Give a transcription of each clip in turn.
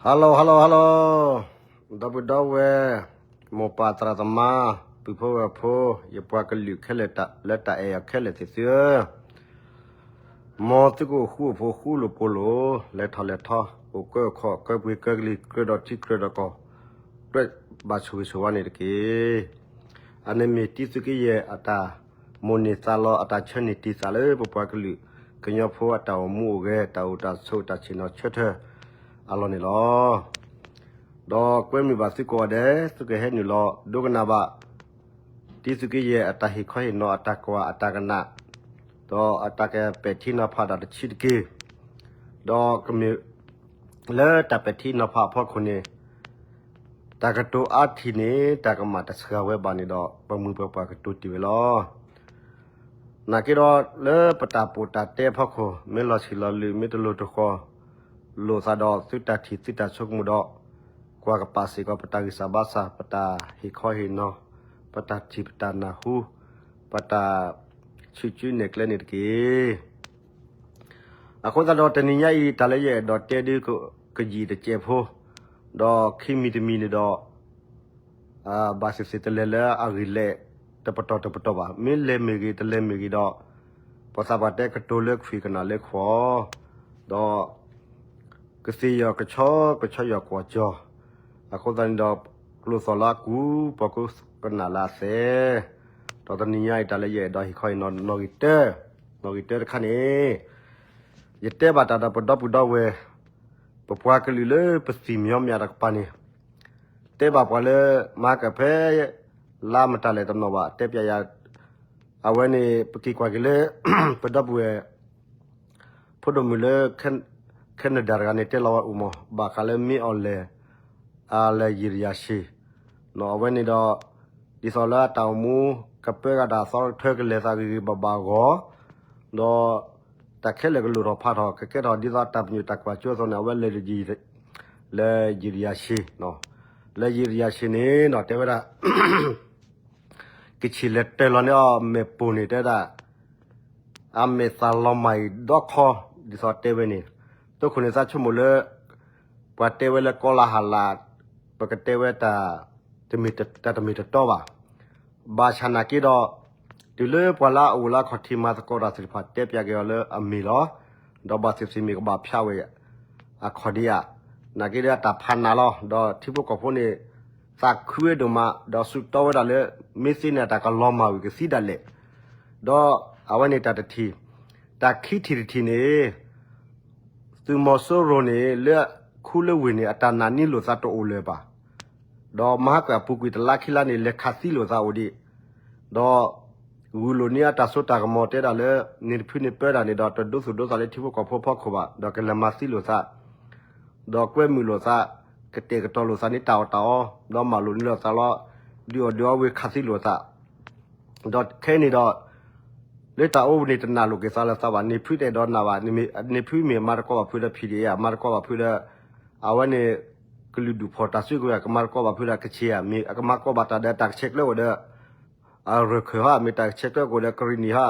ဟါလီၤ ဟါလီၤ ဟါလီၤ ဒီပုၢ်ဒီဝဲၢ် မိၢ်ပၢ်သရၣ်သမါ ပုၢ်ဖိဝဲၢ်ဖိ ယပှၤကလုာ်ခဲလၢာ်လၢတၢ်အဲၣ်အီၤခဲလၢာ်သ့ၣ်သုဧၢ, မ်သုကအိၣ်ဃူအိၣ်ဖိးဃူလိာ်ဖိးလိာ် လဲၤထီၣ်လဲၤထီ အိၣ်ကၢအိၣ်ခီၣ် ကၢပှ့ၤကၢကလံၤ ကြၢးဒီးထံကြၢးဒီးကီၢ် ကြၢးဘၣ်ဆိၣ်ဂ့ၤဆိၣ်ဝါန့ၣ်တက့ၢ်. အန့ၣ်မ့ၢ်တံသုးက့ယဲၢ်အတၢ်မိၣ်န့ၢ်သးလီ အတၢ်ဆၢန့ၢ်တံၢ်သးလၢပပှၤကလုာ်ကညီဖိအတၢ်အိၣ်မူအိၣ်ဂဲၤ တၢ်အိၣ်တၢ်ဆိးတၢ်ဆ့ၣ်နီၤဆၢထၢၣ်အလီၢ်န့ၣ်လီၤ. ဒီးကွဲမုာ်ဘၣ်သုကိးဂၤဒဲး သုကဟဲနုာ်လီၤဒိကနၣ်ဘၣ် တံသုးက့ယဲၢ်အတၢ်ဟ့ၣ်ခီဟ့ၣ်နီၤအတၢ်ကွၢ်အတၢ်ကနၣ်, ဒီးအတၢ်ကပဲာ်ထံနီၤဖးတၢ်တဆံးတက့ၢ်. ဒီးကမ့ၢ်လၢတၢ်ပဲာ်ထံနီၤဖးအဖီခိၣ်န့ၣ် တၢ်ကတိၤအါထံၣ်န့ၣ် တၢ်ကမၣ်တစှၤဝဲဘၣ်န့ၣ်ဒီး ပမိၢ်ပပၢ်ကတိၤတ့ၢ်ဝဲလီၤ. နာ်က့ဒီးလၢပတၢ်ပီးတၢ်တဲအဖီခိၣ် မ့ၢ်လီၤဆံးလီၤလုၢ် မ့ၢ်တလိၤတဃီၤ လိာ်သးဒီးသုတၢ်ထံၣ်သုတၢ်ဆိကမိၣ်ဒီး ကွၢ်ကပာ်စ့ၢ်ကီးပတၢ်ဂံၢ်စၢ်ဘါစၢ် ပတၢ်ဟ့ၣ်ခီဟ့ၣ်နီၤ ပတၢ်ထံၣ်ပတၢ်နၢ်ဟူ ပတၢ်ဆူၣ်စုနဲၣ်ကျဲန့ၣ်တက့ၢ်. အဃိသတးဒီးတနံၤညါအံၤ တၢ်လၢယအဲၣ်ဒိးတဲဒုးကယံာ်တစဲးဖိ, ဒီးခံမံၤတမံၤန့ၣ်ဒီး ဘၣ်သ့ၣ်သ့ၣ်တလဲၤလၢအဂ့ၢ်လဲၣ် တပတီၢ်တပတီၢ်ဘၣ်. မ့ၢ်လဲၤမ့ၢ်ဂ့ၤ တလဲၤမ့ၢ်ဂ့ၤဒီး ပှၤသးပှၢ်တဲကတိၤလၢခွံၣ်ကနၣ်လၢခွီၣ်, ဒီး ကသ့ၣ်ယီၤကဆီကဆီယီၤကွီၢ်ကၠီၤ, အဃိသတးန့ၣ်ဒီး ကျိာ်သီၣ်လၢအကူ ပှၤကကနၣ်လၢအသဲ, ဒီးတနံၤညါအံၤ တၢ်လၢယအဲၣ်ဒိးဟ့ၣ်ခီဟ့ၣ်နီၤ နီၣ်ဂံၢ်တၢ, နီၣ်ဂံၢ်တၢတခါန့ၣ် ယတဲဘၣ်တၢ်ဒီးပဒီပုၢ်ဒီဝဲၢ် ပပှၤကလုာ်လၢပသံၣ်မံၤမံၤတကပၤန့ၣ် တဲဘၣ်ပှၤလၢ မၤကဖဲ လါမတၤလဲၣ်တနီၣ်ဘၣ် တဲပျးယၤ, အဝဲန့ၣ် ပက့ၤကွၢ်က့ၤလၢ ပဒီပုၢ်ဝဲၢ် ဖိဒိၣ်မုၣ်လၢ Canada တဂၤန့ၣ် တဲလီၤဝဲအိၣ်မး ဘၣ်ဃးလၢမ့ၢ်အီၤလဲၣ် အလဲၤယံာ်တယၤဆံး, အဝဲန့ၣ်ဒီး ဒ်သိးလၢအတၢ်အိၣ်မူ ကပၢကဒၣ်သီကထၢကလဲၤသးဂ့ၤဂ့ၤဘၣ်ဘၣ်အဂီၢ်, ဒီး တၢ်ခဲလၢာ်ကလိၣ်ထီၣ်ဖးထီၣ် ကကဲထီၣ်ဒ်သိးတၢ်ပညိၣ်တၢ်ကွၢ်စိအသိးန့ၣ် အဝဲလဲၤ လဲၤယံာ်တယၤဆံး, လဲၤယံာ်တယၤဆံးန့ၣ်နီၤ တဲဝဲဒၣ် ကဆံၣ်လဲၤတၢၢ်လီၤန့ၢ်အီၤမဲာ်ပိၢ်န့ၣ် တဲဝဲဒၣ် အမဲာ်သၣ်လီၤမၢ်အံၤဒီခီ ဒ်သိးတဲဝဲန့ၣ်, တိခိၣ်န့ၣ်သးဆိကမိၣ်လၢ ပှၤတဲဝဲလၢကီလၤဟးလး ပကတဲဝဲ တၢ်တမ့ၢ်တတီဘၣ်. ဘၣ်ဆၣ်နာ်က့ဒီး တုၤလၢပှၤလၢအအိၣ်လၢအခီၣ်ထံးမၤသကိးတၢ်သ့ၣ်တဖၣ် တဲပျးက့ၤအီၤလၢအမ့ၢ်လီၤ. ဒီးဘၣ်သ့ၣ်သ့ၣ်မ့ၢ်ကဘၣ်ဖျါဝဲ အခီၣ်ဒံးဧါ, နာ်က့ဒီးအတၢ်ဖးနးလီၤ. ဒီးထံဖိကီၢ်ဖိန့ၣ် သးခုဝဲဒိၣ်မး ဒီးစူးတီဝဲဒၣ်လၢ မ့ၢ်သ့န့ၣ် အတၢ်ကလီၤမၢ်ဝံၤကသံဒၣ်လဲာ်. ဒီးအဝဲန့ၣ်တၢ်တထံၣ်, တၢ်ခံထံၣ်တထံၣ်န့ၣ် သုးမီၤစိရိၤန့ၣ် လၢခူလၢဝ့ၢ်န့ၣ် အတၢ်နာ်န့ၢ်လိာ်သးတအိၣ်လၢၤဘၣ်. ဒီးမဟါကၢ်အပူၤကွံာ်တလါခံလါန့ၣ် လဲၤခးသံလိာ်သးအိၣ်ဒံး, ဒီး ဂုာ်လိာ်န့ၢ်အတၢ်စိတၢ်ကမီၤတဲဒၣ်လၢ န့ၣ်တဖုန့ၣ်ပၢတၢ်န့ၣ်ဒီး တဒိသူၣ်ဒိသးလၢထံဖိကီၢ်ဖိဖီခိၣ်ဘၣ် ဒီးကလဲၤမၤသံလိာ်သး ဒီးကွဲမုာ်လိာ်သး, ကတဲာ်ကတီၤလိာ်သးန့ၣ်တၢ်အီၣ်တၢ်အီ, ဒီးမၤလိာ်န့ၢ်လိာ်သးလီၤ, ဒုးအီၣ်ဒုးအီဝ့ၤခးသံလိာ်သး, ဒီးခဲအံၤန့ၣ်ဒီး လၢတၢ်အိၣ်န့ၣ်တနာ်လိာ်က့ၤသးလၢသးဘၣ်, န့ၣ်ဖုတအဲၣ်ဒိးနာ်ဘၣ်, န့ၣ်ဖုမ့ၢ်မၤသကိးဘၣ်ဖုဒီး ဖံးဒံးဧါ, မၤသကိးဘၣ်ဖုဒီး အဝဲန့ၣ် ကလုာ်ဒူၣ်ဖီၣ်တၢ်စုကဝဲၤ ကမၤသကိးဘၣ်ဖုဒီးကချ့ၣ်ဧါ, မ့ၢ်အကမၤသကိးဘၣ်တၢ်ဒီးတၢ်ကဆဲးကျၢအိၣ်ဒီး အရၢၢ်ခၢၣ်ဟါ, မ့ၢ်တၢ်ကဆဲးကျၢကအိၣ်ဒီးကရံၣ်နံၣ်ဟါ,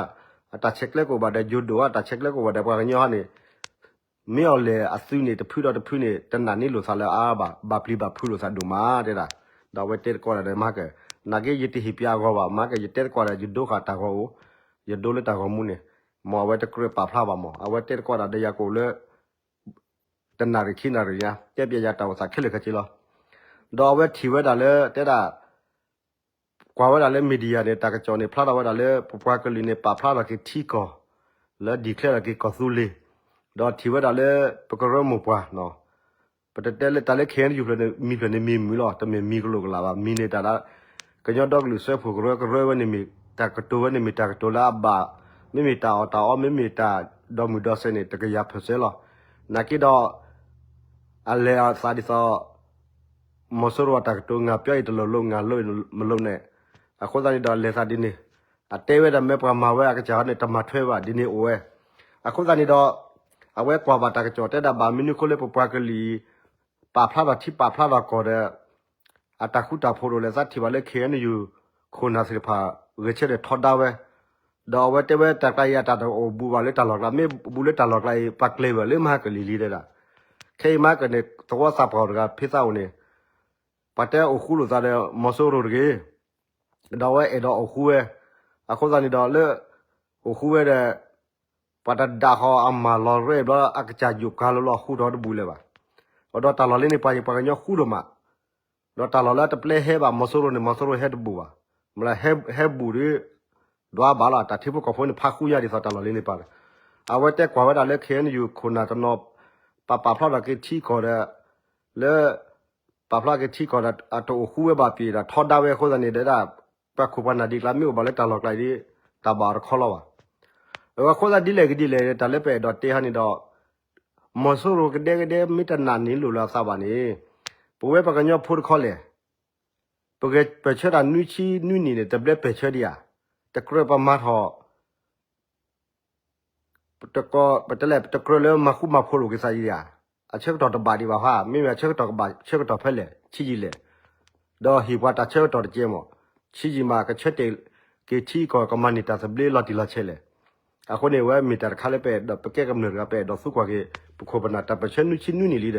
အတၢ်ဆဲးကျၢကအိၣ်ဘၣ်ဒီးယိၤဒိၣ်ဟါ, တၢ်ဆဲးကျၢကအိၣ်ဘၣ်ဒီးပှၤကညီဟါန့ၣ် မ့ၢ်အီၤလဲၣ်အသုးန့ၣ် တဖုဒီးတဖုန့ၣ် တနာ်န့ၢ်လိာ်သးလၢအါဘၣ်, ဘၣ်ပျံၤဘၣ်ဖုးလိာ်သးဒိၣ်မးတဲဒၣ်, ဒီးအဝဲတဲသကိးတၢ်ဒီးမၤကၢၢ်, နာ်က့ယတဟ့ၣ်ပျးအဂီၢ်ဘၣ်, မၤကၢၢ် ယတဲသကိးတၢ် ယဒိဃာ်တၢ်ဂီၤအိၣ်, ယဒိလၢတၢ်ဂီၤမူန့ၣ်, မ်အဝဲတကြၢးပာ်ဖျါဘၣ်မး, အဝဲတဲသကိးတၢ်ဒီးယၤကအိၣ်လၢ တနၣ်ရံၣ်ခံနၣ်ရံၣ်ညါ, တဲပျးယၤတၢ်အိၣ်သးခဲလၢာ်ခဲဆ့လီၤ. ဒီးအဝဲထံၣ်ဝဲဒၣ်လၢ တဲဒၣ် ကွၢ်ဝဲဒၣ်လၢ media န့ၣ် တၢ်ကစီၣ်န့ၣ် ဖျါထီၣ်ဝဲဒၣ်လၢ ပပှၤကလုာ်န့ၣ် ပာ်ဖျါထီၣ်က့ၤထံကီၢ် လၢ declare ထီၣ်က့ၤကီၢ်သူလ့ၤ, ဒီးထံၣ်ဝဲဒၣ်လၢ ပကရၢမိၢ်ပှၢ် ပတတဲလၢတၢ်လၢ KNU ဖျၢၣ်န့ၣ် မံၤဖျၢၣ်န့ၣ်မံၤမုာ်လီၤ, တမ့ၢ်မံၤကလိာ်ကလာ်ဘၣ်, မံၤန့ၣ်တၢ်လၢ ကညီဒီကလုာ်စၢဖှိၣ်ကရၢကရၢဝဲန့ၣ်မ့ၢ် တၢ်ကတိၤဝဲန့ၣ်မ့ၢ်တၢ်ကတိၤလၢအဘၣ်, မ့မ့ၢ်တၢ်အီၣ်တၢ်အီ မ့မ့ၢ်တၢ်ဒီမုၢ်ဒီစဲးန့ၣ် တကယၤ percent လီၤ. နာ်က့ဒီး အလဲၤအသးဒ်သိး မီၤစိရိၤအတၢ်ကတိၤ ငါပြောရင်တလုပ်လုပ် ငါလုပ်ရင်မလုပ်နဲ့, အဃိသတးန့ၣ်ဒီး လဲၤသးဒ်န့ၣ်, အတဲဝဲဒၣ်မ့ၢ်ပှၤမၤဝဲအကစၢ်ဟီန့ၣ် တမၤထွဲဘၣ် ဒ်န့ၣ်အိၣ်ဝဲ, အဃိသတးန့ၣ်ဒီး အဝဲကွၢ်ဘၣ်တၢ်ကစီၣ်တဲဒၣ် ဘၣ်မနုၤအဃိလၢပပှၤကလုာ်အံၤ ပာ်ဖျါထီၣ်ထံပာ်ဖျါထီၣ်ကီၢ်ဒီး အတၢ်ဃူတၢ်ဖိးဒိၣ်လဲၣ် သးထံၣ်ဘၣ်လၢ KNU ခိၣ်နၢ်သ့ၣ်တဖၣ် ဂဲၤဆၢထၢၣ်ထီဒါဝဲ, ဒီးအဝဲတဲဝဲတၢ်ကျါအံၤ အတၢ်တအိၣ်ဘူးဘၣ်လၢတၢ်လီၢ်ကျါ, မ့ၢ်ဘူးလၢတၢ်လီၢ်ကျါအံၤ ပှၤကျဲၤဝဲလၢမဟါကလံၤလံတဲဒၣ်, ခဲအံၤမၤကန့ၣ် သဝီသးပှၢ်တဂၤဖဲသးအိၣ်န့ၣ် ပှၤတဲအိၣ်ဃူလိာ်သးဒီး မီၤစိရိၤတဂ့ၤ, ဒီးအဝဲအဲၣ်ဒိးအိၣ်ဃူဝဲ, အဃိသတးန့ၣ်ဒီးလၢ အိၣ်ဃူဝဲဒီး ပှၤတဒၣ်ဃီအမၤလီၤရဲၣ်ဘျီ အကစၢ်ယိာ်ကါလီၤလီၤဃူထီၣ်တဘူၣ်လၢၤဘၣ်. ဒီးတၢ်လီၢ်လၢန့ၣ်ပှၤ ပှၤကညီဃူဒိၣ်မး, ဒီးတၢ်လီၢ်လၢအတပျဲဟဲဘၣ်မီၤစိရိၤန့ၣ် မီၤစိရိၤဟဲတဘူၣ်ဘၣ်, မ့ၢ်ဟဲဘူၣ်ဒီး ဒွးဘၣ်လီၤ တၢ်ထံဖိကီၢ်ဖိန့ၣ် ဖးဃူညါဒ်သိးတၢ်လီၢ်လၢန့ၣ်ပှၤ, အဝဲတဲကွၢ်ဝဲဒၣ်လၢ ခ့ၣ်အဲၣ်ယူၣ် ခိၣ်နၢ်တနီၤ ပာ်ပာ်ဖျါထီၣ်က့ၤထံကီၢ်ဒီး လၢ ပာ်ဖျါက့ၤထံကီၢ်ဒီး အတအိၣ်ဃူဝဲဘၣ်ပှၤဒီးထီဒါဝဲအဃိသတးန့ၣ်ဒီး ပှၤခိၣ်ပှၤနၢ်ဒ်ကျါမ့ၢ်အိၣ်ဘၣ်လၢတၢ်လီၢ်ကျါအံၤဒီး တၢ်ဘၣ်အီၤတခီလီၤဘၣ်. အဃိသတးဒ်လဲၣ်ဂ့ၤဒ်လဲၣ် တၢ်လၢပအဲၣ်ဒိးတဲဟီန့ၣ်ဒီး မီၤစိရိၤကဒဲကဒဲမ့ၢ်တနာ်န့ၢ်လိာ်လၢအသးဘၣ်န့ၣ် ပဝဲပှၤကညီဖိတခီလဲၣ် ပကပၢၢ်ဆၢတၢ်နွံဆံနွံနံၣ်န့ၣ် တဘျဲပၢၢ်ဆၢဒံးဧါ, တကြၢးပမၤထီၣ် ပတလဲၣ် ပတကြၢးလၢမၤဃူမၤဖိးလိာ်က့ၤသးဒံးဧါ, အဆၢကတီၢ်တဘၣ်ဒံးဘၣ်ဧါ, မ့မ့ၢ်အဆၢကတီၢ်ကဘၣ်ဆၢကတီၢ်ဖဲလဲၣ် ဆံးယံာ်လဲၣ်, ဒီးဟ့ၣ်ပှၤတၢ်ဆၢကတီၢ်တကဲမး, ဆံးယံာ်မး ကဆၢတဲာ်က့ၤထံကီၢ်ကမၤန့ၢ်တၢ်သဘျ့လီၤတံၢ်လီၤဆဲးလဲၣ်. အဃိန့ၣ် အဝဲမ့ၢ်တၢ်တခါလၢပအဲၣ်ဒိး ပကဲကမျၢၢ်တဂၤ ပအဲၣ်ဒိးသံကွၢ်က့ၤ ပခိၣ်ပနၢ်တၢ်ပၢၢ်ဆၢနွံဆံနွံနံၣ်လံဒီး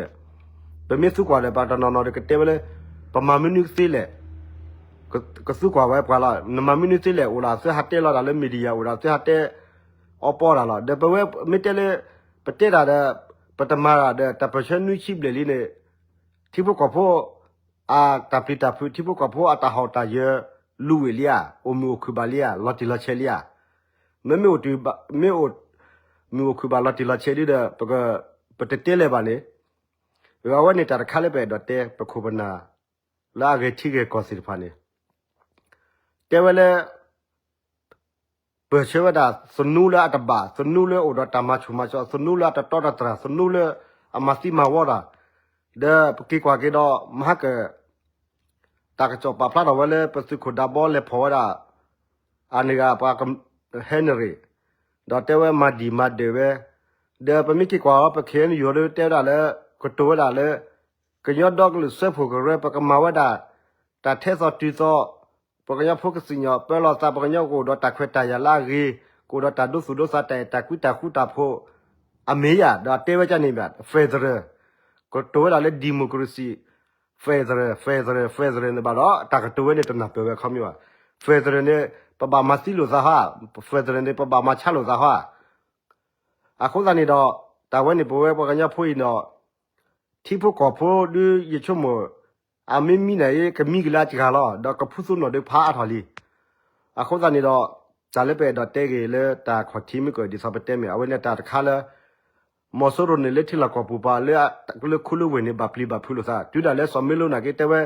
ပမ့ၢ်သံကွၢ်ဒီး ပှၤတနီၤနီၤဒီးကတဲဝဲလၢ ပမၤမနုၤကသ့လဲၣ် ကသံကွၢ်ဝဲပှၤလီၤ, နမၤမနုၤသ့လဲၣ် အိၣ်ဒၣ်သုဟးတဲလီၤတၢ်လၢ media အိၣ်ဒၣ်သုဟးတဲအီပီတၢ်လီၤ. ဒီးပဝဲမ့ၢ်တဲလၢ ပတဲတၢ်ဒီး ပတမၤတၢ်ဒီး တၢ်ပၢၢ်ဆၢနွံဆံဘျဲၣ်လံန့ၣ် ထံဖိကီၢ်ဖိ အတၢ်ပျံၤတၢ်ဖုး ထံဖိကီၢ်ဖိအတၢ်ဟီၣ်တၢ်ယၢၤ လူၤဝ့ၢ်လံဧါ, အိၣ်မုာ်အိၣ်ခုၣ်ဘၣ်လံဧါ, လီၤတံၢ်လီၤဆဲးလံဧါ, မ့မ့ၢ်အိၣ်မုာ်အိၣ်ခုၣ်ဘၣ်လီၤတံၢ်လီၤဆဲးလံဒီး ပတတဲလၢၤဘၣ်န့ၣ် အဝဲန့ၣ်တၢ်တခါလၢပအဲၣ်ဒိးတဲ ပခိၣ်ပနၢ် လၢအဂဲၤထံဂဲၤကီၢ်သ့ၣ်တဖၣ်န့ၣ် တဲဝဲလၢ ပၢၢ်ဆၢဝဲဒၣ်သနူလၢအတဘၣ်, သနူလၢအိၣ်ဒီးတၢ်မၤဆူၣ်မၤစိး, သနူလၢအတတီတတြၢ်, သနူလၢအမၤသံမၤဝီတၢ်, ဒီးပက့ၤကွၢ်က့ၤဒီး မဟါကၢၣ် တၢ်ကစီၣ်ပာ်ဖျါထီၣ်ဝဲလၢပသုးခိၣ်ဒးဘီလဲၤဖီၣ်ဝဲဒၣ် အန့ၣ်ဂ့ၤပှၤ ဟဲနရံၣ် ဒီးတဲဝဲမၤဒံၣ်မၤဒၢးဝဲ, ဒီးပမ့ၢ်က့ၤကွၢ်အီၤ ပ ခ့ၣ်အဲၣ်ယူၣ် ဒီးတဲဝဲဒၣ်လၢ ကတိၤဝဲဒၣ်လၢ ကညီဒီကလုာ်စၢဖှိၣ်ကရၢ ပကမၤဝဲဒၣ် တၢ်ထဲသိးတုၤသိး ပှၤကညီဖိကစံၣ်ညီၣ်ပၢလီၤသး ပှၤကညီကအိၣ်ဒီးတၢ်ခွဲးတၢ်ယာ်လၢအဂ့ၤ, ကအိၣ်ဒီးတၢ်ဒိသူၣ်ဒိသး တၢ်အဲၣ်တၢ်ကွံတၢ်ဃူတၢ်ဖိး အမ့ၢ်ယၤ ဒီးတဲဝဲဒ်န့ၣ်မ့ၢ် federal ကတိၤဝဲဒၣ်လၢ democracy federal federal federal န့ၣ်ဘၣ်ဒီး တၢ်ကတိၤဝဲန့ၣ်တနၢ်ပၢၢ်ဝဲအခီပညီဘၣ်. federal န့ၣ် ပဘၣ်မၤသံလိာ်သးဟါ, federal န့ၣ် ပဘၣ်မၤဆါလိာ်သးဟါ. အဃိသတးန့ၣ်ဒီး တၢ်ဝဲန့ၣ်ပဝဲပှၤကညီဖိအံၤဒီး ထံဖိကီၢ်ဖိဒုးယဆိကမိၣ် အမ့ၢ်မံန့ၣ် ကမံကလၢအစှၤလီၤ ဒီးကဖုသူနီၣ်ဒုးဖးအါထီၣ်လံ. အဃိသတးန့ၣ်ဒီး တၢ်လၢပအဲၣ်ဒိးတဲဂ့ၤလၢတၢ်ခီၣ်ထံးမ့ၢ်ကဒ်သိးပတဲမ့ၢ် အဝဲန့ၣ်တၢ်တခါလၢ မီၤစိရိၤန့ၣ်လၢထံလီၢ်ကီၢ်ပူၤပှၤ လၢခူလၢဝ့ၢ်န့ၣ် ဘၣ်ပျံၤဘၣ်ဖုးလိာ်သး တုၤဒၣ်လဲာ်စီၤမ့လိန့ၣ်က့တဲဝဲ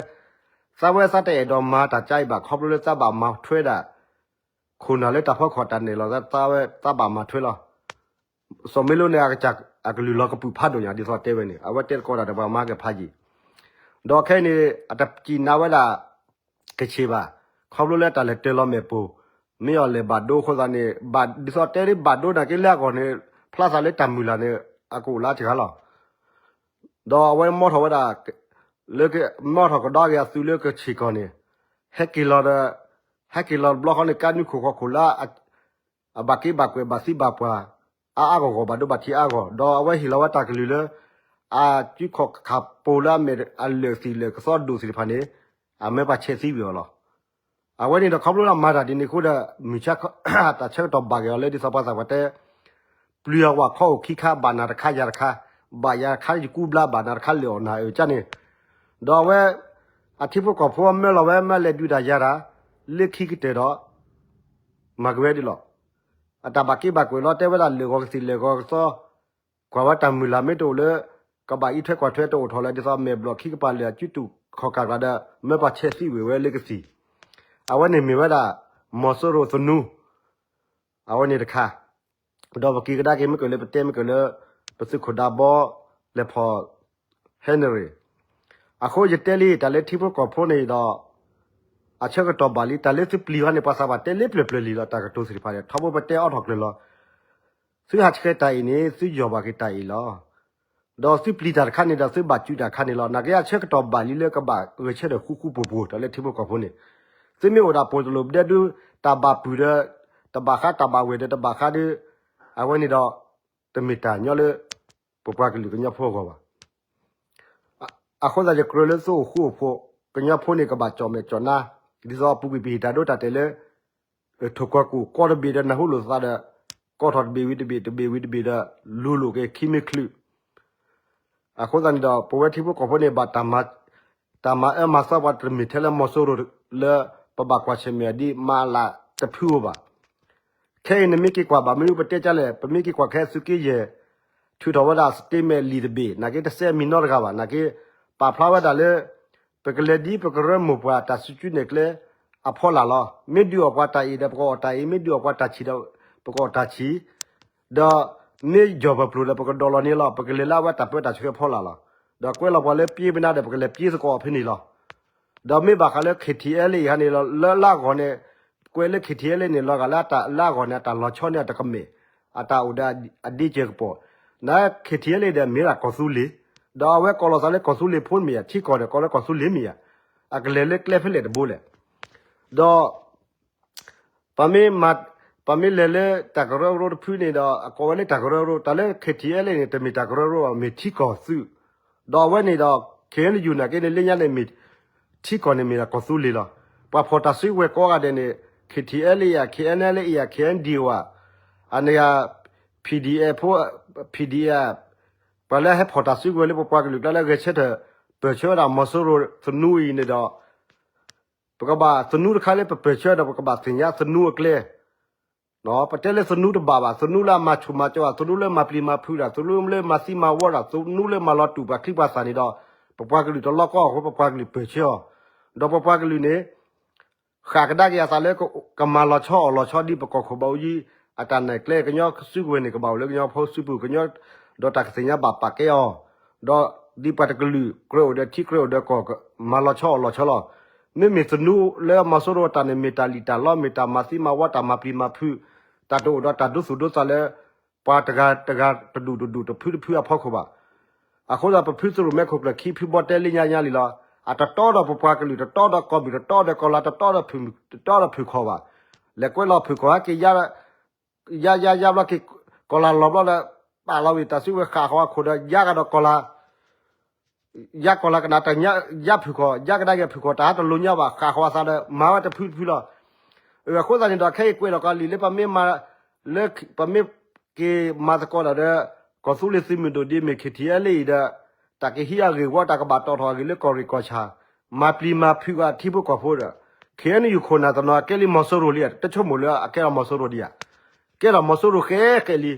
သးဝဲသးတအဲၣ်ဒိးမၤတၢ်ကါအံၤဘၣ် ခီဖျိလၢသးဘၣ်မၤထွဲဒၣ် ခိၣ်နၢ်လၢတၢ်ဖီခိၣ်တၢ်နဲၣ်လီၤ သးဝဲသးဘၣ်မၤထွဲလီၤ. စီၤမ့လိန့ၣ် အကစၢ်အကလုၢ်လီၤကပုာ်ဖးဒိၣ်ညါ ဒ်သိးတဲဝဲန့ၣ် အဝဲတဲသကိးတၢ်ဒီးပှၤမၤကဖးယံာ် ဒီးခဲအံၤန့ၣ် အတစံၣ်နါဝဲဒၣ် ကဆ့ၣ်ဘၣ် ခီဖျိလၢတၢ်လဲၤတၢၤလီၤမဲာ်ပိၢ် မ့ၢ်အီၤလဲၤဘၣ်ဒိအဃိသတးန့ၣ် ဒ်သိးတဲဒ်ဘၣ်ဒိနာ်က့လၢအဂီၢ်န့ၣ် ဖျါသးလၢတၢ်မုၢ်လၢ်န့ၣ် အကအိၣ်လၢအစှၤလီၤ. ဒီးအဝဲမီထီၣ်ဝဲဒၣ် လၢမီထီၣ်ကဒီးက့ၤအသုးလၢကဆ့ၣ်ကီၢ်န့ၣ် ဟဲက့ၤလီၤဒီး ဟဲက့ၤလီၤတဘျီဃီန့ၣ် ကါနုာ်ခိၣ်ဃီခိၣ်လၢ အဘၣ်က့ဘၣ်ကွဲးဘၣ်သံဘၣ်ပှၢ် အါအါဂီၢ်ဂီၢ်ဘၣ်ဒိဘၣ်ထံးအါဂီၢ် ဒီးအဝဲဟ့ၣ်လီၤဝဲတၢ်ကလုၢ်လၢ အစုခီၣ်ခၣ်ပိၤလၢအမ့ၢ်အလၢာ်သံၣ်လၢာ်ကသီဒိၣ်သ့ၣ်တဖၣ်န့ၣ် အမၢပှၤဆဲးသံဝံၤအီၤလီၤ. အဝဲန့ၣ်ဒီးခီဖျိလၢအမၤတၢ်ဒ်န့ၣ်အဃိဒီး မုၢ်ဆါ တၢ်ဆၢကတီၢ်ဘၣ်က့ၤအီၤလၢဒ်သိးပှၤသးပှၢ်တဲ ပျုၤအဝၣ်ခီအိၣ်ခံခါ ဘၣ်နၤတခါယၤတခါ, ဘၣ်ယၤတခါယကူဘျါ ဘၣ်နၤတခါလၢာ်အီၣ်နၤအၢၣ်ကၢ်န့ၣ်, ဒီးအဝဲ အထံဖိကီၢ်ဖိမၢလီၤဝဲ မၢလဲၤဒုးတၢ်ယၤတၢ် လၢခံကတၢၢ်ဒီး မၤက့ၤဝဲဒ်လီၤ. အတၢ်ဘၣ်က့ဘၣ်ကွဲးလီၤ တဲဝဲဒၣ်လၢာ်ဂီၤကသံၣ်လၢာ်ဂီၤကသီ ကွၢ်ဝဲတၢ်မုၢ်လၢ်မ့ၢ်တအိၣ်လၢ ကဘၣ်အံးထွဲကွၢ်ထွဲတအိၣ်ထီၣ်လၢဒ်သိးမဲာ်ဘျီၣ်ခံကပၤလၢာ်အစုတူာ်ခီၣ်ကၢ်ကျါဒီး မၢပှၤဆဲးသံဝံၤဝဲလၢကသံၣ်, အဝဲန့ၣ်မ့ၢ်ဝဲဒၣ် မီၤစိရိၤသနူ အဝဲန့ၣ်တခါ, ဒီးပက့ၤကဒါက့ၤမ့ၢ်ကလၢပတဲမ့ၢ်ကလၢ ပသုးခိၣ်ဒးဘီ လဲၤဖီၣ် ဟဲနရံၣ်, အဃိယတဲလံ တၢ်လၢထံဖိကီၢ်ဖိန့ၣ်ဒီး အဆၢကတီၢ်ဘၣ်လံ တၢ်လၢသုပျံၤဟီန့ၣ် ပှၤသးပှၢ်တဲလၢပျၢၤပျၢၤလံလီၤ တၢ်ကတိၤသ့ၣ်တဖၣ်န့ၣ် ထီဘိပတဲအီထီၣ်ကျၢၤလီၤ. သုဟးဆှဲးတၢ်အံၤန့ၣ် သုယီၢ်ဘၣ်က့ၤတၢ်အံၤလီၤ. ဒီးသုပျံၤတၢ်တခါန့ၣ်ဒီး သုဘၣ်စုးတၢ်တခါန့ၣ်လီၤ. နာ်က့အဆၢကတီၢ်ဘၣ်လံလၢကဘၣ်ဂဲၤဆၢထၢၣ်ဃူဃူဖိးဖိး တၢ်လၢထံဖိကီၢ်ဖိန့ၣ်, သုမ့ၢ်အိၣ်ဒၣ်ပိာ်တလိာ်ဒဲဒု တၢ်ဘၣ်ပုၢ်ဒီး တဘၣ်ဃး တၢ်ဘၣ်ဝဲၢ်ဒီး တဘၣ်ဃးဒီး အဝဲန့ၣ်ဒီး တမ့ၢ်တၢ်ညီလၢ ပပှၤကလုာ်ကညီဖိအဂီၢ်ဘၣ်. အဃိသတးယကြၢးလၢသုအိၣ်ဃူအိၣ်ဖိး, ကညီဖိန့ၣ်ကဘၣ်ကၠီၣ်မဲာ်ကၠီၣ်နါ, ဒ်သိးအပူၤကွံာ်ပဟ့ၣ်တၢ်ဒိတၢ်တဲာ်လၢ ထိၣ်ကီၢ်ကိၣ်ကီတဘ့ၣ်ဒီးနၢ်ဟူလိာ်သးဒီး ကီထီၣ်တဘ့ၣ်ဝံၤတဘ့ၣ် တဘ့ၣ်ဝံၤတဘ့ၣ်ဒီး လူၤလိာ်က့ၤခံမံၤချုး အဃိသတးန့ၣ်ဒီး ပဝဲထံဖိကီၢ်ဖိန့ၣ် ဘၣ်တၢ်မၤအၢမၤသီပှၤတမ့ၢ်ထဲလၢမီၤစိရိၤလၢ ပဘၣ်ကွၢ်ဆၢၣ်မဲာ်အီၤဒ်မၤအလးတဖုဧိၤဘၣ်. ခဲအံၤနမ့ၢ်က့ၤကွၢ်ဘၣ်မနုၤပတဲကလဲၣ် ပမ့ၢ်က့ၤကွၢ်ခဲသုးက့ယဲၢ် ထုးထီၣ်ဝဲဒၣ် statement လံာ်တဘ့ၣ် နာ်က့တစဲးမံၤနီတဂၤဘၣ် နာ်က့ ပာ်ဖျါဝဲဒၣ်လၢ ပကလဲၤဒ်ပကရၢမိၢ်ပှၢ်တၢ်စုကၠူနဲၣ်ကျဲအဖီလာ်လီၤ. မ့ၢ်ဒုးအီၣ်ပှၤတၢ်အ့ၣ်ဒီးပကအီၣ်တၢ်အ့ၣ် မ့ၢ်ဒုးအီၣ်ပှၤတၢ်ဆံးဒီး ပကအီၣ်တၢ်ဆံး ဒီးမ့ၢ်ယီၢ်ပပျိၢ်ဒီးပကဒီးလီၤန့ၣ်လီၤ. ပကလဲၤလၢအဝဲတၢ်ပၢတၢ်ဆှၢဖီလာ်လီၤ. ဒီးကွဲးလီၤပှၤလၢပျ့ပနါဒီး ပကလဲၤပျ့သကိးအီၤဖဲန့ၣ်လီၤ. ဒီးမ့ၢ်ဘၣ်ဃးလၢ KTLA အံၤဟါန့ၣ်လီၤ လၢလၢအဂီၢ်န့ၣ် ကွဲးလၢ KTLA န့ၣ် လီၤဂာ်လၢအတၢ်လၢအဂီၢ်န့ၣ် အတၢ်လီၤဆီန့ၣ်အတကမ့ၢ် အတၢ်အိၣ်ဒီးအဒ့စဲးကပီၤ န KTLA ဒီးမ့ၢ်ဒၣ်ကီၢ်သူလ့ၤ ဒီးအဝဲကိးလီၤသးလၢကီၢ်သူလ့ၤဖိမ့ၢ်ဧါ ထံကီၢ်ဒီးကိးလၢကီၢ်သူလ့ၤမ့ၢ်ဧါ အကလဲၤလၢကျဲဖဲလဲၣ်တဘိလဲၣ် ဒီး ပမ့ၢ် ပမ့ၢ်လဲၤလၢတၢ်ကရၢကရိတဖုန့ၣ်ဒီး အကိးဝဲလၢတၢ်ကရၢကရိ တၢ်လၢ KTLA န့ၣ် တမ့ၢ်တၢ်ကရၢကရိဘၣ် မ့ၢ်ထံကီၢ်သုး ဒီးအဝဲန့ၣ်ဒီး KNU နာ်က့န့ၣ် လၢညါန့ၣ်မ့ၢ် ထံကီၢ်န့ၣ်မ့ၢ်ဒၣ်ကီၢ်သူလ့ၤလီၤ. ပှၤဖီၣ်တၢ်စုကဝဲၤကိးဂၤဒဲးန့ၣ် KTLA ဧါ KNLA ဧါ KNDO ဧါ အန့ၣ်ဧါ PDF ဖိ PDF ပှၤလၢဟဲဖီၣ်တၢ်စုကဝဲၤလၢပပှၤကလုာ်ကျါလၢ ဂဲၤဆၢထၢၣ်ပၢၢ်ဆၢဝဲဒၣ်မီၤစိရိၤသနူအံၤန့ၣ်ဒီး ပကဘၣ်သနူတခါလၢပပၢၢ်ဆၢဒီး ပကဘၣ်သ့ၣ်ညါသနူအကျဲ ပတဲလၢသနူတဘၣ်ဘၣ် သနူလၢအမၤဆူၣ်မၤကၠီအီၤ သနူလၢမၤပျံၤမၤဖုးတၢ် သနူလၢမၤသံမၤဝီတၢ် သနူလၢမၤလီၤတူာ်ပှၤချံပှၤသၣ်န့ၣ်ဒီး ပပှၤကလုာ်တလီကီအဃိ ပပှၤကလုာ်ပၢၢ်ဆၢအီၤ ဒီးပပှၤကလုာ်န့ၣ် ဃၣ်ကဒါက့ၤအသးလၢ ကမၤလီၤဆီအီၣ်လီၤဆီဒ်ပကီၢ်ခိၣ်ဘၣ်အိၣ်ယံၤ အတၢ်နဲၣ်ကျဲ ကညီစုကဝဲၤန့ၣ် ကဘၣ်အိၣ်လၢကညီဖိစုပူၤ ကညီ ဒီးတၢ်ကသ့ၣ်ညါဘၣ်ပာ်ကဲအီၤ ဒီးဒ်ပှၤတကလုာ် ကြၢးအိၣ်ဒီးထံကြၢးအိၣ်ဒီးကီၢ် မၤလီၤဆီအီၣ်လီၤဆီလီၤ. မ့မ့ၢ်သနူလၢမီၤစိရိၤတၢ်န့ၣ် မ့ၢ်တၢ်လံၣ်တၢ်လီ မ့ၢ်တၢ်မၤသံမၤဝီ တၢ်မၤပျံၤမၤဖုး တၢ်တအိၣ်ဒီးတၢ်ဒိသူၣ်ဒိသးလၢ ပှၤတဂၤတဂၤတဒူၣ်တဒူၣ်တဖုတဖုအဖီခိၣ်ဘၣ်. အဃိဒီးပဖုသရိာ်မဲခိၣ်ကျၢၢ်ခံဖုဘီတဲလၢညါညါလံလီၤ. အတတီဒီးပပှၤကလုာ် တတီဒီးကီၢ်ပူၤ တတီဒီးကီၢ်လါ တတီဒီးဖုၣ် တတီဒီးဖုၣ်ခီၣ်ဘၣ်. လဲၤကွဲးလီၤဖုၣ်ခီၣ်ဟဲက့ၤ ယါယါယါဘျီက့ၤ ကီၢ်လါလီၤဘျီဒီး ပာ်လီၤဝံၤတၢ်စုကဝဲၤဃၣ်ဃီအခိၣ်ဒီး ယါကဒီးကီၢ်လါ ယါကီၢ်လါကနၣ်တၢ်ညါ ယါဖုၣ်ခီၣ် ယါကဒါက့ၤဖုၣ်ခီၣ် တၢ်ဟးတလိၤညါဘၣ် ဃၣ်ဃီအသးဒီး မၤဝဲတဖုတဖုလီၤ. အဃိသတးန့ၣ်ဒီး ခဲအံၤကွဲးလီၤကီးလံာ်လၢပမ့ၢ်မၤ လၢ ပမ့ၢ်က့ၤမၤသကိးတၢ်ဒီး ကီၢ်သူလ့ၤသုးမုၢ်ဒိၣ်ဒ်မ့ၢ် KTLA အံၤဒီး တၢ်ကဟံးအဂ့ၢ်ဝီ တၢ်ကဘၣ်တီၣ်ထီၣ်အဂ့ၢ်လၢကီၢ်ရ့ၣ်ကီၢ်ဆၣ် မၤပျံၤမၤဖုးက့ၤထံဖိကီၢ်ဖိဒီး KNU ခိၣ်နၢ်တနီၤ အကဲလံမီၤစိရိၤလံ တဆိကမိၣ်လၢအကဲထီၣ်မီၤစိရိၤဒံးဧါ. ကဲထီၣ်မီၤစိရိၤဃဲဃဲလံ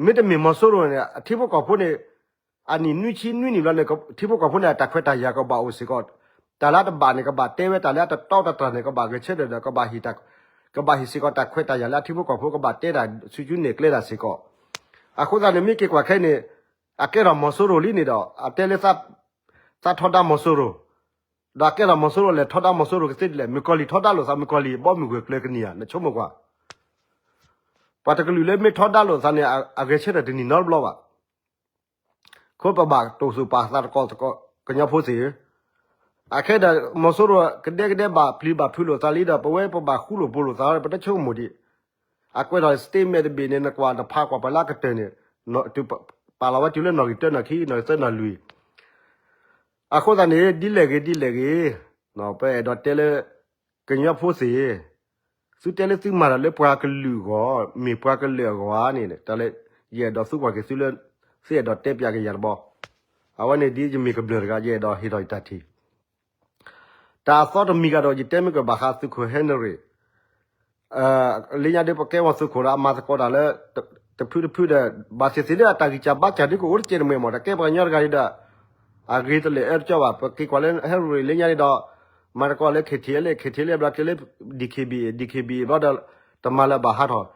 မ့တမ့ၢ်မီၤစိရိၤန့ၣ် ထံဖိကီၢ်ဖိန့ၣ် အနံၣ်နွံဆံနွံနံၣ်ဘျီန့ၣ် ထံဖိကီၢ်ဖိန့ၣ် တၢ်ခွဲးတၢ်ယာ်ကဘၣ်အိၣ်စ့ၢ်ကီး, တၢ်လၢအတဘၣ်န့ၣ် ကဘၣ်တဲဝဲ တၢ်လၢအတတီတတြၢ်န့ၣ် ကဘၣ်ဂဲၤဆၢထၢၣ်ဒီး ကဘၣ်ဟ့ၣ်တၢ် ကဘၣ်ဟ့ၣ်စ့ၢ်ကီးတၢ်ခွဲးတၢ်ယာ်လၢအထံဖိကီၢ်ဖိ ကဘၣ်တဲတၢ်ဆူၣ်ဆူၣ်န့ၢ်ကျဲတၢ်စ့ၢ်ကီး. အဃိသတးန့ၣ် မ့ၢ်က့ၤကွၢ်ခဲအံၤန့ၣ် အကဲထီၣ်မီၤစိရိၤလံန့ၣ်ဒီး အတဲလၢ သးထီဒါမီၤစိရိၤ, ဒီးအကဲထီၣ်မီၤစိရိၤလဲၣ် ထီဒါမီၤစိရိၤကသ့ဒ်လဲၣ်, မုၣ်ကီၤလံၢ်ထီဒါလိာ်သး မုၣ်ကီၤလံၢ် ဘီမုၢ်ဂၢၢ်ကျၢၤကနံၤဧါ, နဆိကမိၣ်ကွၢ် ပှၤတကလုာ်လၢမ့ၢ်ထီဒါလိာ်သးန့ၣ် အဂဲၤဆၢထၢၣ်တနံၣ်နီတဘျီဘၣ်. အဃိပဘၣ်တိာ်သူၣ်ပာ်သးသကိး ကညီဖိသ့ၣ်ဧၢ, အခဲဒီး မီၤစိရိၤကဒဲကဒဲဘၣ်ပျံၤဘၣ်ဖုးလိာ်သးလံဒီး ပဝဲပဘၣ်ဃူလိာ်ဖိးလိာ်သး ပတဆိကမိၣ်ဒံး, အကွဲးထီၣ် statement တဘ့ၣ်န့ၣ် နကွၢ်တဖးကွၢ်ပှၤလၢအကတၢၢ်န့ၣ် ပာ်လီၤဝဲတုၤလၢနီၣ်ဂံၢ်တၢ နီၣ်ခံ နီၣ်ဂံၢ်သၢ နီၣ်လွံၢ် အဃိသတးန့ၣ် ဒ်လဲၣ်ဂ့ၤ ဒ်လဲၣ်ဂ့ၤ, ပအဲၣ်ဒိးတဲလၢ ကညီဖိသ့ၣ်, သုတဲလၢသုမၤတၢ်လၢပှၤကလုာ်အဂီၢ်, မ့ၢ်ပှၤကလုာ်အဂီၢ်ဧါန့ၣ် တၢ်လၢ ယအဲၣ်ဒိးသံကွၢ်က့ၤသုလၢ သုအဲၣ်ဒိးတဲပၠးက့ၤယၤတဘျီ, အဝဲန့ၣ်ဒ်ယမ့ၢ်ကမျၢၢ်တဂၤ ယအဲၣ်ဒိးဟ့ၣ်ထီၣ်ယတၢ်ထံၣ် တၢ်အသီတမံၤဂၤဒီး ယတဲမ့ၢ်ကဘၣ်ဃးသုးခိၣ်ဟဲနရံၣ် လၢညါဒီး ပကဲဝဲသုးခိၣ်ဒီး အမၤသကိးတၢ်လၢ တဖုတဖုဒီး ဘၣ်သ့ၣ်သ့ၣ်ဒီး အတၢ်ဂံၢ်စၢ်ဘါစၢ်ဒ်ကအိၣ်တကဲးတမှဲၤမး တၢ်ကဲပှၤကညီတဂၤဒီး အဂ့ၤတလဲၣ်အၢတကၠီဘၣ်. ပက့ၤကွၢ်လၢဟဲနရံၣ်လၢညါန့ၣ်ဒီး မၤသကိးလၢ KTLA, KTLA ဘျီက့ၤလၢ DKBA, DKBA ဘျီဒီး တမၤလၢၤဘၣ်ဟးထီၣ်,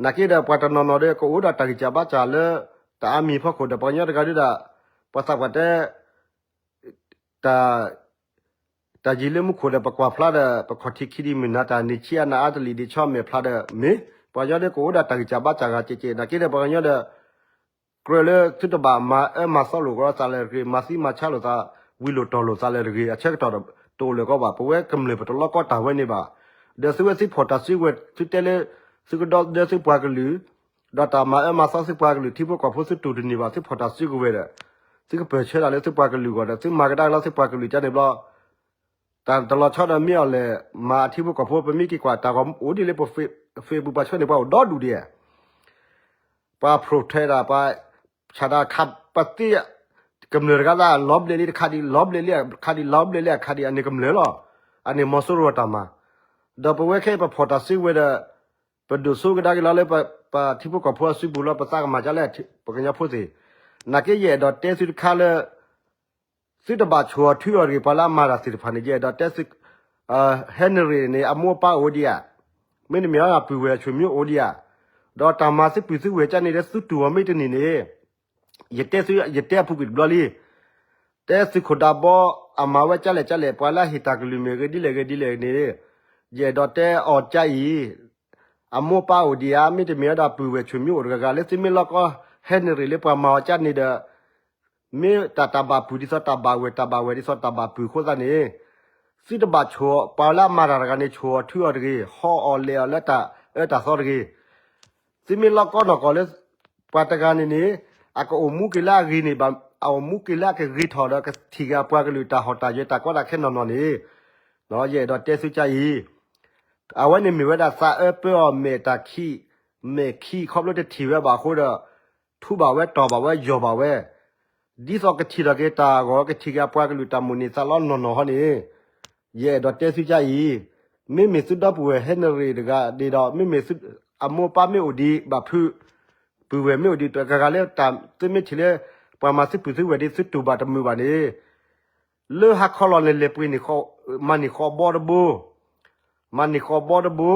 နာ်က့ဒီး ပှၤတနီၤနီၤဒီး ကအိၣ်ဒီးတၢ်ဂံၢ်စၢ်ဘါစၢ်လၢ တၢ်အါမံၤဖီခိၣ်ဒီး ပှၤကညီတဂၤဒီး ပှၤသးပှၢ်တဲ တၢ် တၢ်ယံၤလၢမူခိၣ်ဒီး ပကွၢ်ဖျါဒီး ပခီၣ်ထံးခံဒံးမုၢ်နၤ တၢ်နံၤဆံးအနၤအါတလံၤဒံး ဆီမဲာ်ဖျါဒီး မ့ၢ် ပှၤကညီဒီးကအိၣ်ဒီးတၢ်ဂံၢ်စၢ်ဘါစၢ်ဂၤကဲးကဲး နာ်က့ဒီး ပှၤကညီဒီး ကြၢးလၢသုတဘၣ်မၤအၢမၤသီလိာ်ကီးသးလၢတဂ့ၤ, မၤသံမၤဆါလိာ်သး, ဝံၤလိာ်တီၤလိာ်သးလၢတဂ့ၤ, အဆၢကတီၢ်တအိၣ်လၢၤကီးဘၣ်. ပဝဲကမျၢၢ်ပတလီကီတၢ်ဝဲန့ၣ်ဘၣ်. ဒီးသုဝဲသုဖီၣ်တၢ်စုကဝဲၤ သုတဲလၢ သုကဒီသဒၢသုပှၤကလုာ်, ဒီးတၢ်မၤအၢမၤသီသုပှၤကလုာ် ထံဖိကီၢ်ဖိသုတူၢ်တန့ၢ်ဘၣ် သုဖီၣ်တၢ်စုကဝဲၤဒီး သုကပၢၢ်ဆၢတၢ်လၢသုပှၤကလုာ်အဂီၢ်ဒီး သုမၤကဒါက့ၤလီၤသုပှၤကလုာ်ကန့ၣ်ဘျီ တၢ်တလီၤဆီဒီးမ့ၢ်အီၤလဲၣ် မၤအထံဖိကီၢ်ဖိ ပမ့ၢ်က့ၤကွၢ်တၢ်ဂီၤအိၣ်ဒ်လဲၣ် ပ Facebook ပှၤဆှၢန့ၣ် ပှၤအိၣ်ဒီဒူၣ်ဒံး ပှၤ protest တၢ် ပှၤဆၣ်တၢ်ခးပသ့ ကမျၢၢ်တဂၤလၢ လီၤဘျဲးလံတခါဒံး လီၤဘျဲးလံအခါဒံး လီၤဘျဲးလံအခါဒံး အန့ၣ်ကမျၢၢ်လီၤ. အန့ၣ်မီၤစိရိၤအတၢ်မၤ ဒီးပဝဲခဲအံၤပဖီၣ်တၢ်စုကဝဲၤဒီး ပဒိၣ်စိကဒါက့ၤလီၤလၢ ပထံဖိကီၢ်ဖိအစုပူၤလီၤ ပသးကမၤဒ်လဲၣ် ပကညီဖိသ့ၣ်, နာ်က့ယအဲၣ်ဒိးတဲသုတခါလၢ သုတဘၣ်ဆိၣ်အီၤထုအီၤတဂ့ၤ ပှၤလၢအမၤတၢ်သ့ၣ်တဖၣ်န့ၣ် ယအဲၣ်ဒိးတဲသု Henry န့ၣ် အမိၢ်အပၢ်အိၣ်ဒံးဧါ, မ့တမ့ၢ်အပုၢ်ဝဲၢ်အဆွေမျိုးအိၣ်ဒံးဧါ, ဒီးတၢ်မၤသုပုၢ်သုဝဲၢ်ကန့ၣ်ဒီး သုတူၢ်အီၤမ့ၢ်တန့ၢ်န့ၣ် ယတဲသု ယတဲအပူၤကွံာ်တဘျီလံ. တဲသုးခိၣ်ဒးဘီ အမၤဝဲကၠၢ်လဲၣ်ကၠၢ်လဲၣ် ပှၤလၢအဟ့ၣ်တၢ်ကလုၢ်မ့ၢ်ဂ့ၤဒ်လဲၣ်ဂ့ၤဒ်လဲၣ်န့ၣ် ယအဲၣ်ဒိးတဲအီၤကၠၢ်အံၤ အမိၢ်ပၢ်အိၣ်ဒံးဧါ မ့တမ့ၢ်ဝဲဒၣ်ပုၢ်ဝဲၢ်ဆွေမျိုးအိၣ်တဂၤဂၤ လၢသုမ့ၢ်လီၢ်ကီ Henry လၢပှၤမၤအီၤကၠၢ်န့ၣ်ဒီး မ့ၢ်တၢ်တၢ်ဘၣ်ပုၢ်ဒ်သိးတၢ်ဘၣ်ဝဲၢ် တၢ်ဘၣ်ဝဲၢ်ဒ်သိးတၢ်ဘၣ်ပုၢ်အဃိသတးန့ၣ် သုတဘၣ်ဆိၣ် ပှၤလၢအမၤတၢ်တဂၤန့ၣ် ဆိၣ်အီၤထုအီၤတဂ့ၤ ဟီအီၤလဲၤအီၤလၢတၢ်အၢတၢ်သီတဂ့ၤ. သုမ့ၢ်လီၢ်ကီနီၢ်ကီၢ်လၢ ပှၤတဂၤန့ၣ်န့ၣ် အကအိၣ်မူက့ၤလၢအဂ့ၤန့ၣ်ဘၣ် အအိၣ်မူက့ၤလၢအကဂ့ၤထီၣ်ဒီးကထံၣ်က့ၤအပှၤကလုာ်တၢ်ဟီၣ်တၢ်ယၢၤတၢ်ကီတၢ်ခဲနီၢ်နီၢ်န့ၣ် ယအဲၣ်ဒိးတဲသုကၠၢ်အံၤ အဝဲန့ၣ်မ့ၢ်ဝဲဒၣ်သးအၢပၢအီၤမဲာ်တၢ်ခံး မဲာ်ခံးခီဖျိတထံၣ်ဝဲဘၣ်အဃိဒီး ထူဘၣ်ဝဲတီၢ်ဘၣ်ဝဲယီၢ်ဘၣ်ဝဲ ဒ်သိးကထံၣ်ထီၣ်က့ၤတၢ်အဂီၢ် ကထံၣ်က့ၤအပှၤကလုာ်တၢ်မိၣ်န့ၢ်သးလီနီၢ်နီၢ်ဟီန့ၣ် ယအဲၣ်ဒိးတဲသုကၠၢ်အံၤ မ့မ့ၢ်သုဒီပုၢ်ဝဲၢ် Henry တဂၤန့ၣ်ဒီး မ့မ့ၢ်သု အမိၢ်ပၢ်မ့ၢ်အိၣ်ဒံးဘၣ်ဖုး ပုၢ်ဝဲၢ်မ့ၢ်အိၣ်ဒံးတဂၤဂၤလၢတၢ်သုမ့ၢ်ထံၣ်လၢ ပှၤမၤသုပုၢ်သုဝဲၢ်ဒ်သုတူၢ်ဘၣ်တမုာ်ဘၣ်န့ၣ် လၢဟါခီလီၤန့ၣ် လဲၤပှ့ၤန့ၣ် မၤန့ၢ်ဃီဘီတဘိ မၤန့ၢ်ဃီဘီ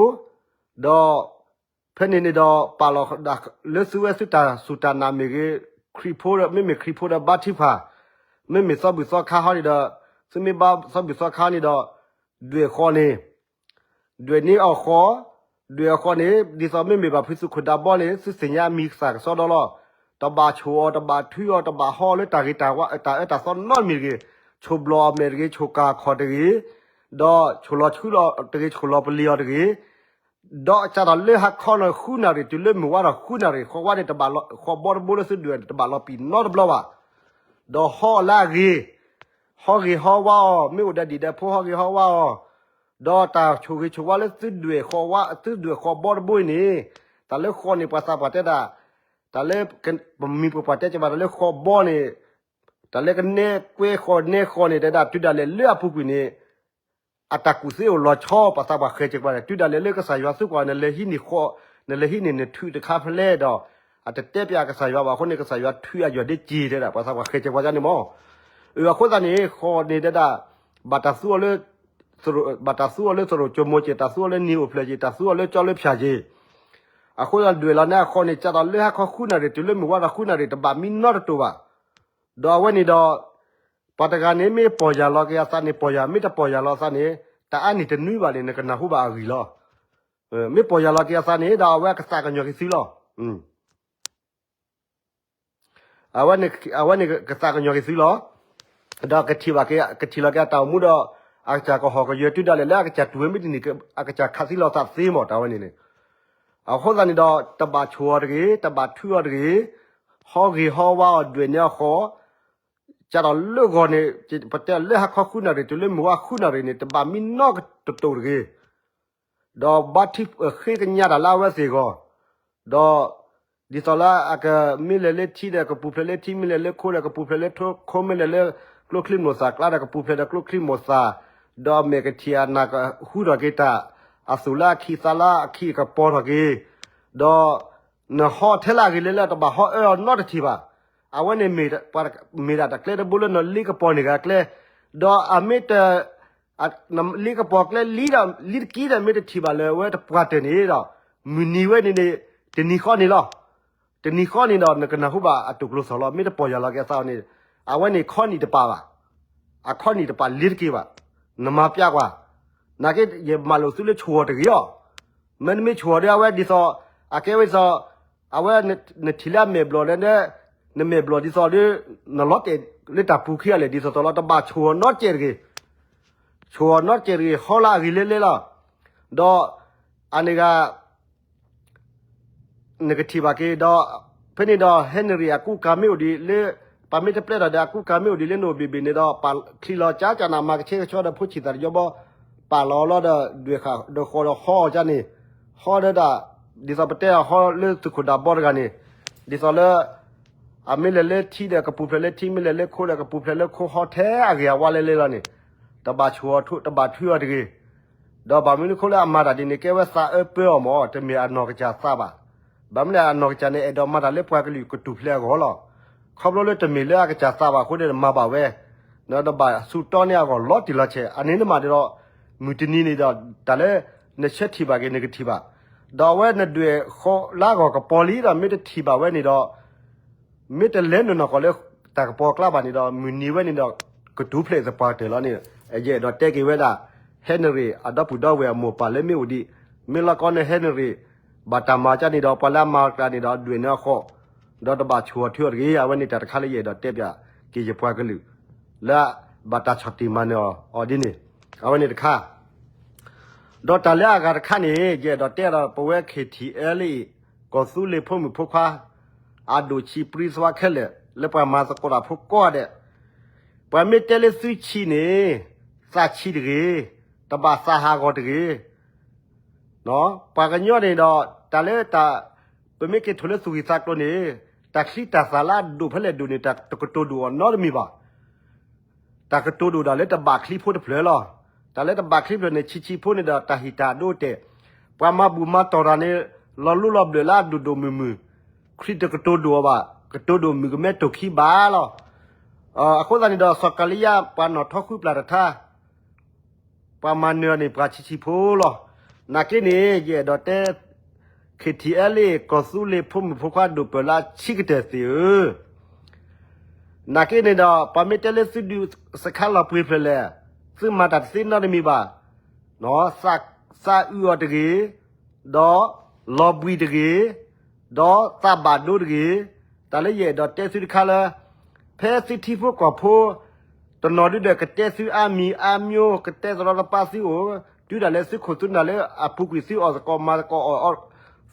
တဘိ ဒီး ဖဲန့ၣ်န့ၣ်ဒီး ပာ်လီၤလၢသုဝဲသုတၢ်စူၢ်တၢ်နာ်မ့ၢ်ဂ့ၤ ခရံာ်ဖိဒီး မ့မ့ၢ်ခရံာ်ဖိဒီးဘါထုကဖၣ် မ့မ့ၢ်သီဘူၣ်သီခါဟီန့ၣ်ဒီး သုမ့ၢ်ဘါသီဘူၣ်သီခါန့ၣ်ဒီး ဒွဲၣ်ဃီန့ၣ် ဒွဲၣ်န့ၢ်အီၤဃီ, ဒွဲၣ်အဃီန့ၣ် ဒ်သိးမ့မ့ၢ်ဘၣ်ဖုးသုးခိၣ်ဒးဘီန့ၣ် သုသ့ၣ်ညါအမံၤကစၢ်ကစီဒီလီၤ. တဘၣ်ဆိၣ်အီၤ တဘၣ်ထုအီၤ တဘၣ်ဟီလၢတၢ်ဂ့ၤတၢ်ဝါ တၢ်အၢတၢ်သီနီတမံၤတဂ့ၤ, ဆိၣ်ဘျီၣ်အမဲာ်တဂ့ၤ, ဆိၣ်ကၢ်အခီၣ်တဂ့ၤ, ဒီးဆိၣ်လီၤဆှုလီၤတဂ့ၤ, ဆိၣ်လီၤပလ့ၤအီၤတဂ့ၤ, ဒီးကၢ်ထီၣ်လၢဟါခီန့ၣ် ဃုနၣ်ရံၣ် တုၤလၢမုၢ်ဝါထီၣ်ဃုနၣ်ရံၣ် ဃီဝါန့ၣ် တဘၣ်လီၤ ဃီဘီတဘိလၢသုဒွဲၣ်န့ၣ် တဘၣ်လီၤပံာ်နီတဘျီဘၣ်. ဒီးဟီအီၤလၢအဂ့ၤ, ဟီဂ့ၤဟီဝါအီၤ, မ့ၢ်အိၣ်ဒီးဒံၣ်ဒီးဖိဟီဂ့ၤဟီဝါအီၤ, ဒီးတၢ်ဆိၣ်ဂ့ၤဆိၣ်ဝါလၢသုဒွဲၣ်ဃီဝါ သုဒွဲၣ်ဃီဘီတဘိအံၤန့ၣ်, တၢ်လၢဃီန့ၣ် ပှၤသးပှၢ်တဲဒၣ်, တၢ်လၢပမံၤပှၤတဲကဘၣ်တၢ်လၢဃီဘီန့ၣ်, တၢ်လၢကနဲကွဲဃီနဲဃီန့ၣ် တဲဒၣ်တုၤဒၣ်လဲာ်လၢအပူၤကွံာ်န့ၣ် အတၢ်ကူၣ်သ့အိၣ်လီၤဆီ ပှၤသးပှၢ်ဃဲၤကဲၤပှၤန့ၣ် တုၤဒၣ်လဲာ်လၢကစၢ်ယွၤသံကွၢ် နလဲၤဟံးန့ၢ်ဃီ, နလဲၤဟံးန့ၢ်နထုးတခါဖဲလဲၣ်ဒီး အတတဲပျးကစၢ်ယွၤဘၣ်အဃိန့ၣ် ကစၢ်ယွၤထုးအယွၤဒ့က့ၤတဲဒၣ် ပှၤသးပှၢ်ဃဲၤကဲၤပှၤန့ၣ်မ့ၢ်, အဃိသတးန့ၣ် ဃီန့ၣ်တဲဒၣ် ဘၣ်တၢ်သူအီၤလၢ ဘၣ်တၢ်သူအီၤလၢသရိာ်ကၠိမိၤက့ၤ တၢ်သူအီၤလၢနံၤအိၣ်ဖျဲၣ်က့ၤ တၢ်သူအီၤလၢကၠီလၢဖၠၣ်က့ၤ, အဃိဒွဲၣ်လီၤန့ၣ်အဃီန့ၣ် ကၢ်ထီၣ်လၢဟါခီဃုနၣ်ရံၣ် တုၤလၢမုၢ်ဝါထီၣ်ဃုနၣ်ရံၣ် တဘၣ်မံနီတတိၤဘၣ်. ဒီးအဝဲန့ၣ်ဒီး ပှၤတဂၤန့ၣ် မ့ၢ်ပီၢ်ယၢ်လီၤက့ၤအသးန့ၣ် ပီၢ်ယၢ် မ့ၢ်တပီၢ်ယၢ်လီၤအသးန့ၣ် တၢ်အါန့ၢ်တနွံဘၣ်န့ၣ် နကနၢ်ဟူဘၣ်အဂံၢ်လီၤ. မ့ၢ်ပီၢ်ယၢ်လီၤက့ၤအသးန့ၣ် ဒီးအဝဲကသးကညီၤက့ၤသုလီၤ. အဝဲန့ၣ်ကသးကညီၤက့ၤသုလီၤ. ဒီးကထံၣ်ဘၣ်က့ၤ ကထံၣ်လီၤက့ၤအတၢ်အိၣ်မူဒီး အကစၢ်ကဟီၣ်ကယၢၤတုၤဒၣ်လဲာ်လၢအကစၢ်တူၢ်ဝဲမ့ၢ်တန့ၢ် အကစၢ်ခးသံလီၤသးသ့မ့ၢ်တၢ်ဝဲန့ၣ်န့ၣ်, အဃိသတးန့ၣ်ဒီး တဘၣ်ဆိၣ်အီၤတဂ့ၤ တဘၣ်ထုအီၤတဂ့ၤ, ဟီဂ့ၤဟီဝါအီၤဒွဲၣ်န့ၢ်အဃီ ကၢ်ထီၣ်လၢဂီၤန့ၣ် ပတဲလၢဟါခီဃုနၣ်ရံၣ် တုၤလၢမုၢ်ဝါဃုနၣ်ရံၣ်န့ၣ် တဘၣ်မံနီတတိၤတဂ့ၤ. ဒီးဘါထုဃ့ကညးတၢ်လၢအဝဲသ့ၣ်အဂီၢ်, ဒီး ဒ်သိးလၢအကမ့ၢ်လဲၤလၢထံဒီးကပူၤဖျဲးလၢထံ မ့ၢ်လဲၤလၢခိဒီး ကပူၤဖျဲးလၢခိ မ့ၢ်လဲၤလၢကျိချံမျိာ်သၣ်ကျါဒီး ကပူၤဖျဲးဒီးကျိချံမျိာ်သၣ်, ဒီးအမဲာ်ကထံၣ်အနၢ်ကဟူထီၣ်က့ၤတၢ်, အသူၣ်လၢအခံးသးလၢအခံးကပီၤထီၣ်က့ၤ, ဒီး နဟီထဲလၢအဂ့ၤလၢလၢတဘၣ်ဟီအၢအီၤနီတထံၣ်ဘၣ်. အဝဲန့ၣ်မ့ၢ်ဒၣ်တၢ်ကျဲတဘိလၢနလ့ကပီၤန့ၢ်ဂၤကျဲ, ဒီးအမ့ၢ်တ လ့ကပီၤကျဲလံဒီး လံတက့ၢ်ဒီး မ့ၢ်တထံၣ်ဘၣ်လၢၤဝဲတပှၢ်တၢၢ်န့ၣ်ဒီး မုၢ်နံၤဝဲန့ၣ်န့ၣ် တနံၤဃီန့ၣ်လီၤ. တနံၤဃီန့ၣ်ဒီး နကနၢ်ဟူဘၣ်အတိာ်ကျိၤသီၣ်လီၤ. မ့ၢ်တပီၢ်ယၢ်လီၤက့ၤအသးန့ၣ် အဝဲန့ၣ်ခီနံၣ်တပာ်ဘၣ်. အခီနံၣ်တပာ်လံတက့ၢ်ဘၣ်. နမၤပျးကွၢ်. နာ်က့ ယမၤလိာ်သုလၢဆိၣ်အီၤတဂ့ၤအီၤ. မ့တမ့ၢ်ဆိၣ်အီၤဒီး အဝဲဒ်သိး အကဲဝဲဒ်သိး အဝဲနထံၣ်လၢအမဲာ်ဘျီၣ်ဒီး နမဲာ်ဘျီၣ်ဒ်သိးဒီး နလီၤတဲာ်လၢတၢ်ပူၤခံဂၤလဲၣ် ဒ်သိးသိးလီၤ. တဘၣ်ဆိၣ်အီၤနီတစဲးတဂ့ၤ. ဆိၣ်အီၤနီတစဲးတဂ့ၤ ဟီလၢအဂ့ၤလၢလဲလီၤ. ဒီးအန့ၣ်ဂၤ နကထံၣ်ဘၣ်က့ၤဒီး ဖဲန့ၣ်ဒီး Henry အကူအကၤမ့ၢ်အိၣ်ဒံးလၢ ပှၤမ့ၢ်တပျဲထီၣ်ဒီး အကူအကၤမ့ၢ်အိၣ်ဒ်လဲၣ်န့ၣ် အိၣ်ဘ့ၣ်ဘ့ၣ်န့ၣ်ဒီး ပာ်ချံလီၤကၠၢ်ကၠၢ်န့ၣ် မၤကဆှဲကဆှီဒီး ဖိဆံးသးတယီဘီ ပာ်လီၤလီၤဒီး ဒွဲၣ်ဃာ်ဒီးဃီဒီးဟီအီၤကၠၢ်န့ၣ် ဟီဒီးဒၣ် ဒ်သိးပတဲအဟီလၢသုးခိၣ်ဒၢဘီတဂၤန့ၣ် ဒ်သိးလၢ အမ့ၢ်လဲၤလၢထံဒီးကပူၤဖျဲးလၢထံ, မ့ၢ်လဲၤလၢခိဒီးကပူၤဖျဲးလၢခိဟီထဲအဂ့ၤအဝါလဲလဲလီၤန့ၣ်, တဘၣ်ဆူၣ်အီၤ တဘၣ်ထုးအီၤတဂ့ၤ. ဒီးဘၣ်မနုၤအဃိလၢအမၤတၢ်ဒ်န့ၣ် ကဲဝဲသးအၢပၢအီၤမး, တမ့ၢ်အနီၢ်ကစၢ်သးဘၣ်. ဘၣ်မနုၤလဲၣ် အနီၢ်ကစၢ်န့ၣ် အဲၣ်ဒိးမၤတၢ်လၢပှၤကလုာ်ကထူၣ်ဖျဲးအဂီၢ်လီၤ. ခီဖျိလၢတမ့ၢ်လၢအကစၢ်သးဘၣ်အဃိန့ၣ် မၤဘၣ်ဝဲ, ဒီးဘၣ်ဆူၣ်တီန့ၢ်အဂီၢ်လီၤတံၢ်လီၤဆဲး, အန့ၣ်မးဒီး မုၢ်တနံၤန့ၣ်ဒီး တၢ်လၢနဆၢထံၣ်ဘၣ်က့ၤနကထံၣ်ဘၣ်, ဒီးအဝဲနဒွဲၣ်ဃီလၢအဂီၢ်ကပီၤလံဒီး မ့ၢ်တထံၣ်ဘၣ်ဝဲန့ၣ်ဒီး မ့ၢ်တလဲၤနုာ်နီၢ်ကီၢ်လၢတၢ်ကပီၤအကျါဘၣ်န့ၣ်ဒီး မုၢ်နံၤဝဲန့ၣ်ဒီး ကထူၣ်ဖျဲးသပှၢ်ကတၢၢ်လီၤန့ၣ်, ယအဲၣ်ဒိးတဲက့ၤဝဲဒၣ် ဟဲနရံၣ် အဒီပုၢ်ဒီဝဲၢ်အမိၢ်ပၢ်လၢမ့ၢ်အိၣ်ဒံး, မ့ၢ်လီၤကီန့ၣ် ဟဲနရံၣ် ဘၣ်တၢ်မၤကၢ်န့ၣ်ဒီး ပှၤလၢအမၤအကျါန့ၣ်ဒီး ဒွဲၣ်န့ၢ်အဃီ, ဒီးတဘၣ်ဆူၣ်အီၤထုးအီၤတဂ့ၤ. အဝဲန့ၣ်တၢ်တခါလၢယအဲၣ်ဒိးတဲပၠးက့ၤယပှၤကလုာ် လၢဘၣ်တၢ်ဆီၣ်တံၢ်မၤနၢၤအီၤဒ်န့ၣ်, အဝဲန့ၣ်တခါ ဒီးတၢ်လၢအဂၤတခါန့ၣ် ယအဲၣ်ဒိးတဲဒီး ပဝဲ KTLA ကီၢ်သူလ့ၤဖိမုၣ်ဖိခွါ အဒိၣ်ဆံးပြံသဝါခဲလၢာ် လၢပှၤမၤသကိးတၢ်ဖိကိးဂၤဒဲး, ပှၤမ့ၢ်တဲလၢသုဆံးန့ၣ် သးဆံးတဂ့ၤ, တဘၣ်သးဟးဂီၤတဂ့ၤ. ပှၤကညီန့ၣ်ဒီး တၢ်လၢတၢ် ပမ့ၢ်က့ၤထိၣ်လၢသူၣ်ဂံၢ်သးကျိၤန့ၣ် တၢ်ချံတၢ်သၣ်လၢအဒိၣ်ဖဲလဲၣ်ဒိၣ်န့ၣ် တၢ်တကတိၤဒိၣ်အီၤနီတမံၤဘၣ်. တၢ်ကတိၤဒိၣ်ဒၣ်လၢတဘၣ်ချံဖိတဖျၢၣ်လီၤ. တၢ်လၢတဘၣ်ချံဖျၢၣ်န့ၣ် ဆံးဆံးဖိန့ၣ်ဒီး တၢ်ဟံၣ်တၢ်ဒိတဲာ်, ပှၤမၤဘူၣ်မၤတီၢ်တၢ်န့ၣ် လီၤလိလီၤဘျၢၣ်လၢအဒိၣ်ဒိၣ်မုၢ်မုၢ်, ခရံာ်တကတိၤဒိၣ်အီၤဘၣ်, ကတိၤဒိၣ်မုၢ်ကမဲတိၢ်ခံဘၣ်လီၤ. အဃိသတးန့ၣ်ဒီး စီၤကၤလံယါ ပှၤနီၣ်ထီဃုပျၢ်တထါ ပှၤမၤနၢၤန့ၣ် ပှၤဆံးဆံးဖိလီၤ. နာ်က့န့ၣ် ယအဲၣ်ဒိးတဲ KTLA ကီၢ်သူလ့ၤဖိမုၣ်ဖိခွါဒိၣ်ပၢၢ်လၢအဆံးကတၢၢ်သ့ၣ်ဧၢ, နာ်က့န့ၣ်ဒီး ပှၤမ့ၢ်တဲလၢသုဒုးစခါလီၤပှ့ၤဖျၢၣ်လဲၣ်, သုမၤတၢ်တသ့နီတမံၤဘၣ်, သးအုးအီၤတဂ့ၤ, ဒီးလီၤဘှံးတဂ့ၤ, ဒီးသးဘၣ်ဒိတဂ့ၤ, တၢ်လၢယအဲၣ်ဒိးတဲသုတခါလၢ ဖဲသုထံဖိကီၢ်ဖိ တနီၤဒုဒီးကတဲသုအါမံၤအါမျိၢ် ကတဲသရီတပါသုအိၣ်, တုၤဒၣ်လဲာ်သုခိၣ်သုနၢ်လၢအပူၤကွံာ်သုအီၣ်သကိးမၤသကိးအီၣ်,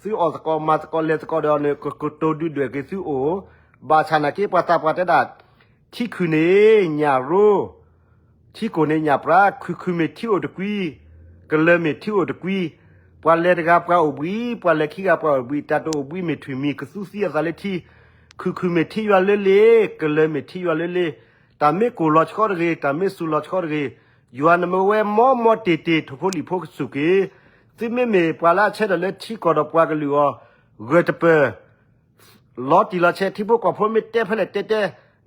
သုအီၣ်သကိးမၤသကိးလဲၤသကိးဒီးန့ၣ် ကကတိၤဒုဒွဲၣ်က့ၤသုအိၣ်, ဘၣ်ဆၣ်နာ်က့ ပှၤသးပှၢ်တဲဒၣ် ထံခုၣ်န့ၣ်ညၣ်ရိ ထံကိၢ်န့ၣ်ညၣ်ပြၢ, ခုၣ်ခုၣ်မ့ၢ်ထံအိၣ်တကွံ, ကလၢၤမ့ၢ်ထံအိၣ်တကွံ, ပှၤလဲၤတဂၤပှၤအိၣ်ဘှံး, ပှၤလဲၤခံဂၤပှၤအိၣ်ဘှံး, တၢ်တအိၣ်ဘှံးမ့ၢ်ထွံၣ်မံၤ ကသူသံအသးလၢထံ, ခုၣ်ခုၣ်မ့ၢ်ထံယွၤလၢလ့, ကလၢၤမ့ၢ်ထံယွၤလၢလ့, တၢ်မ့ၢ်ကိၢ်လီၤဆှီတဂ့ၤ, တၢ်မ့ၢ်စူၤလီၤဆှီတဂ့ၤ, ယွၤနမ့ၢ်ဝဲမီမီတ့ၢ်တ့ၢ် ထိၣ်ဖိလံၣ်ဖိကစူၢ်က့ၤ, သုမ့မ့ၢ်ပှၤလၢအဆၢထၢၣ်လၢထံကီၢ်ဒီးပှၤကလုာ်အီၤ, ဂၢၢ်တပၢၢ် လီၤတံၢ်လီၤဆဲး ထံဖိကီၢ်ဖိမ့ၢ်တဲဖဲလဲၣ်တဲတဲ,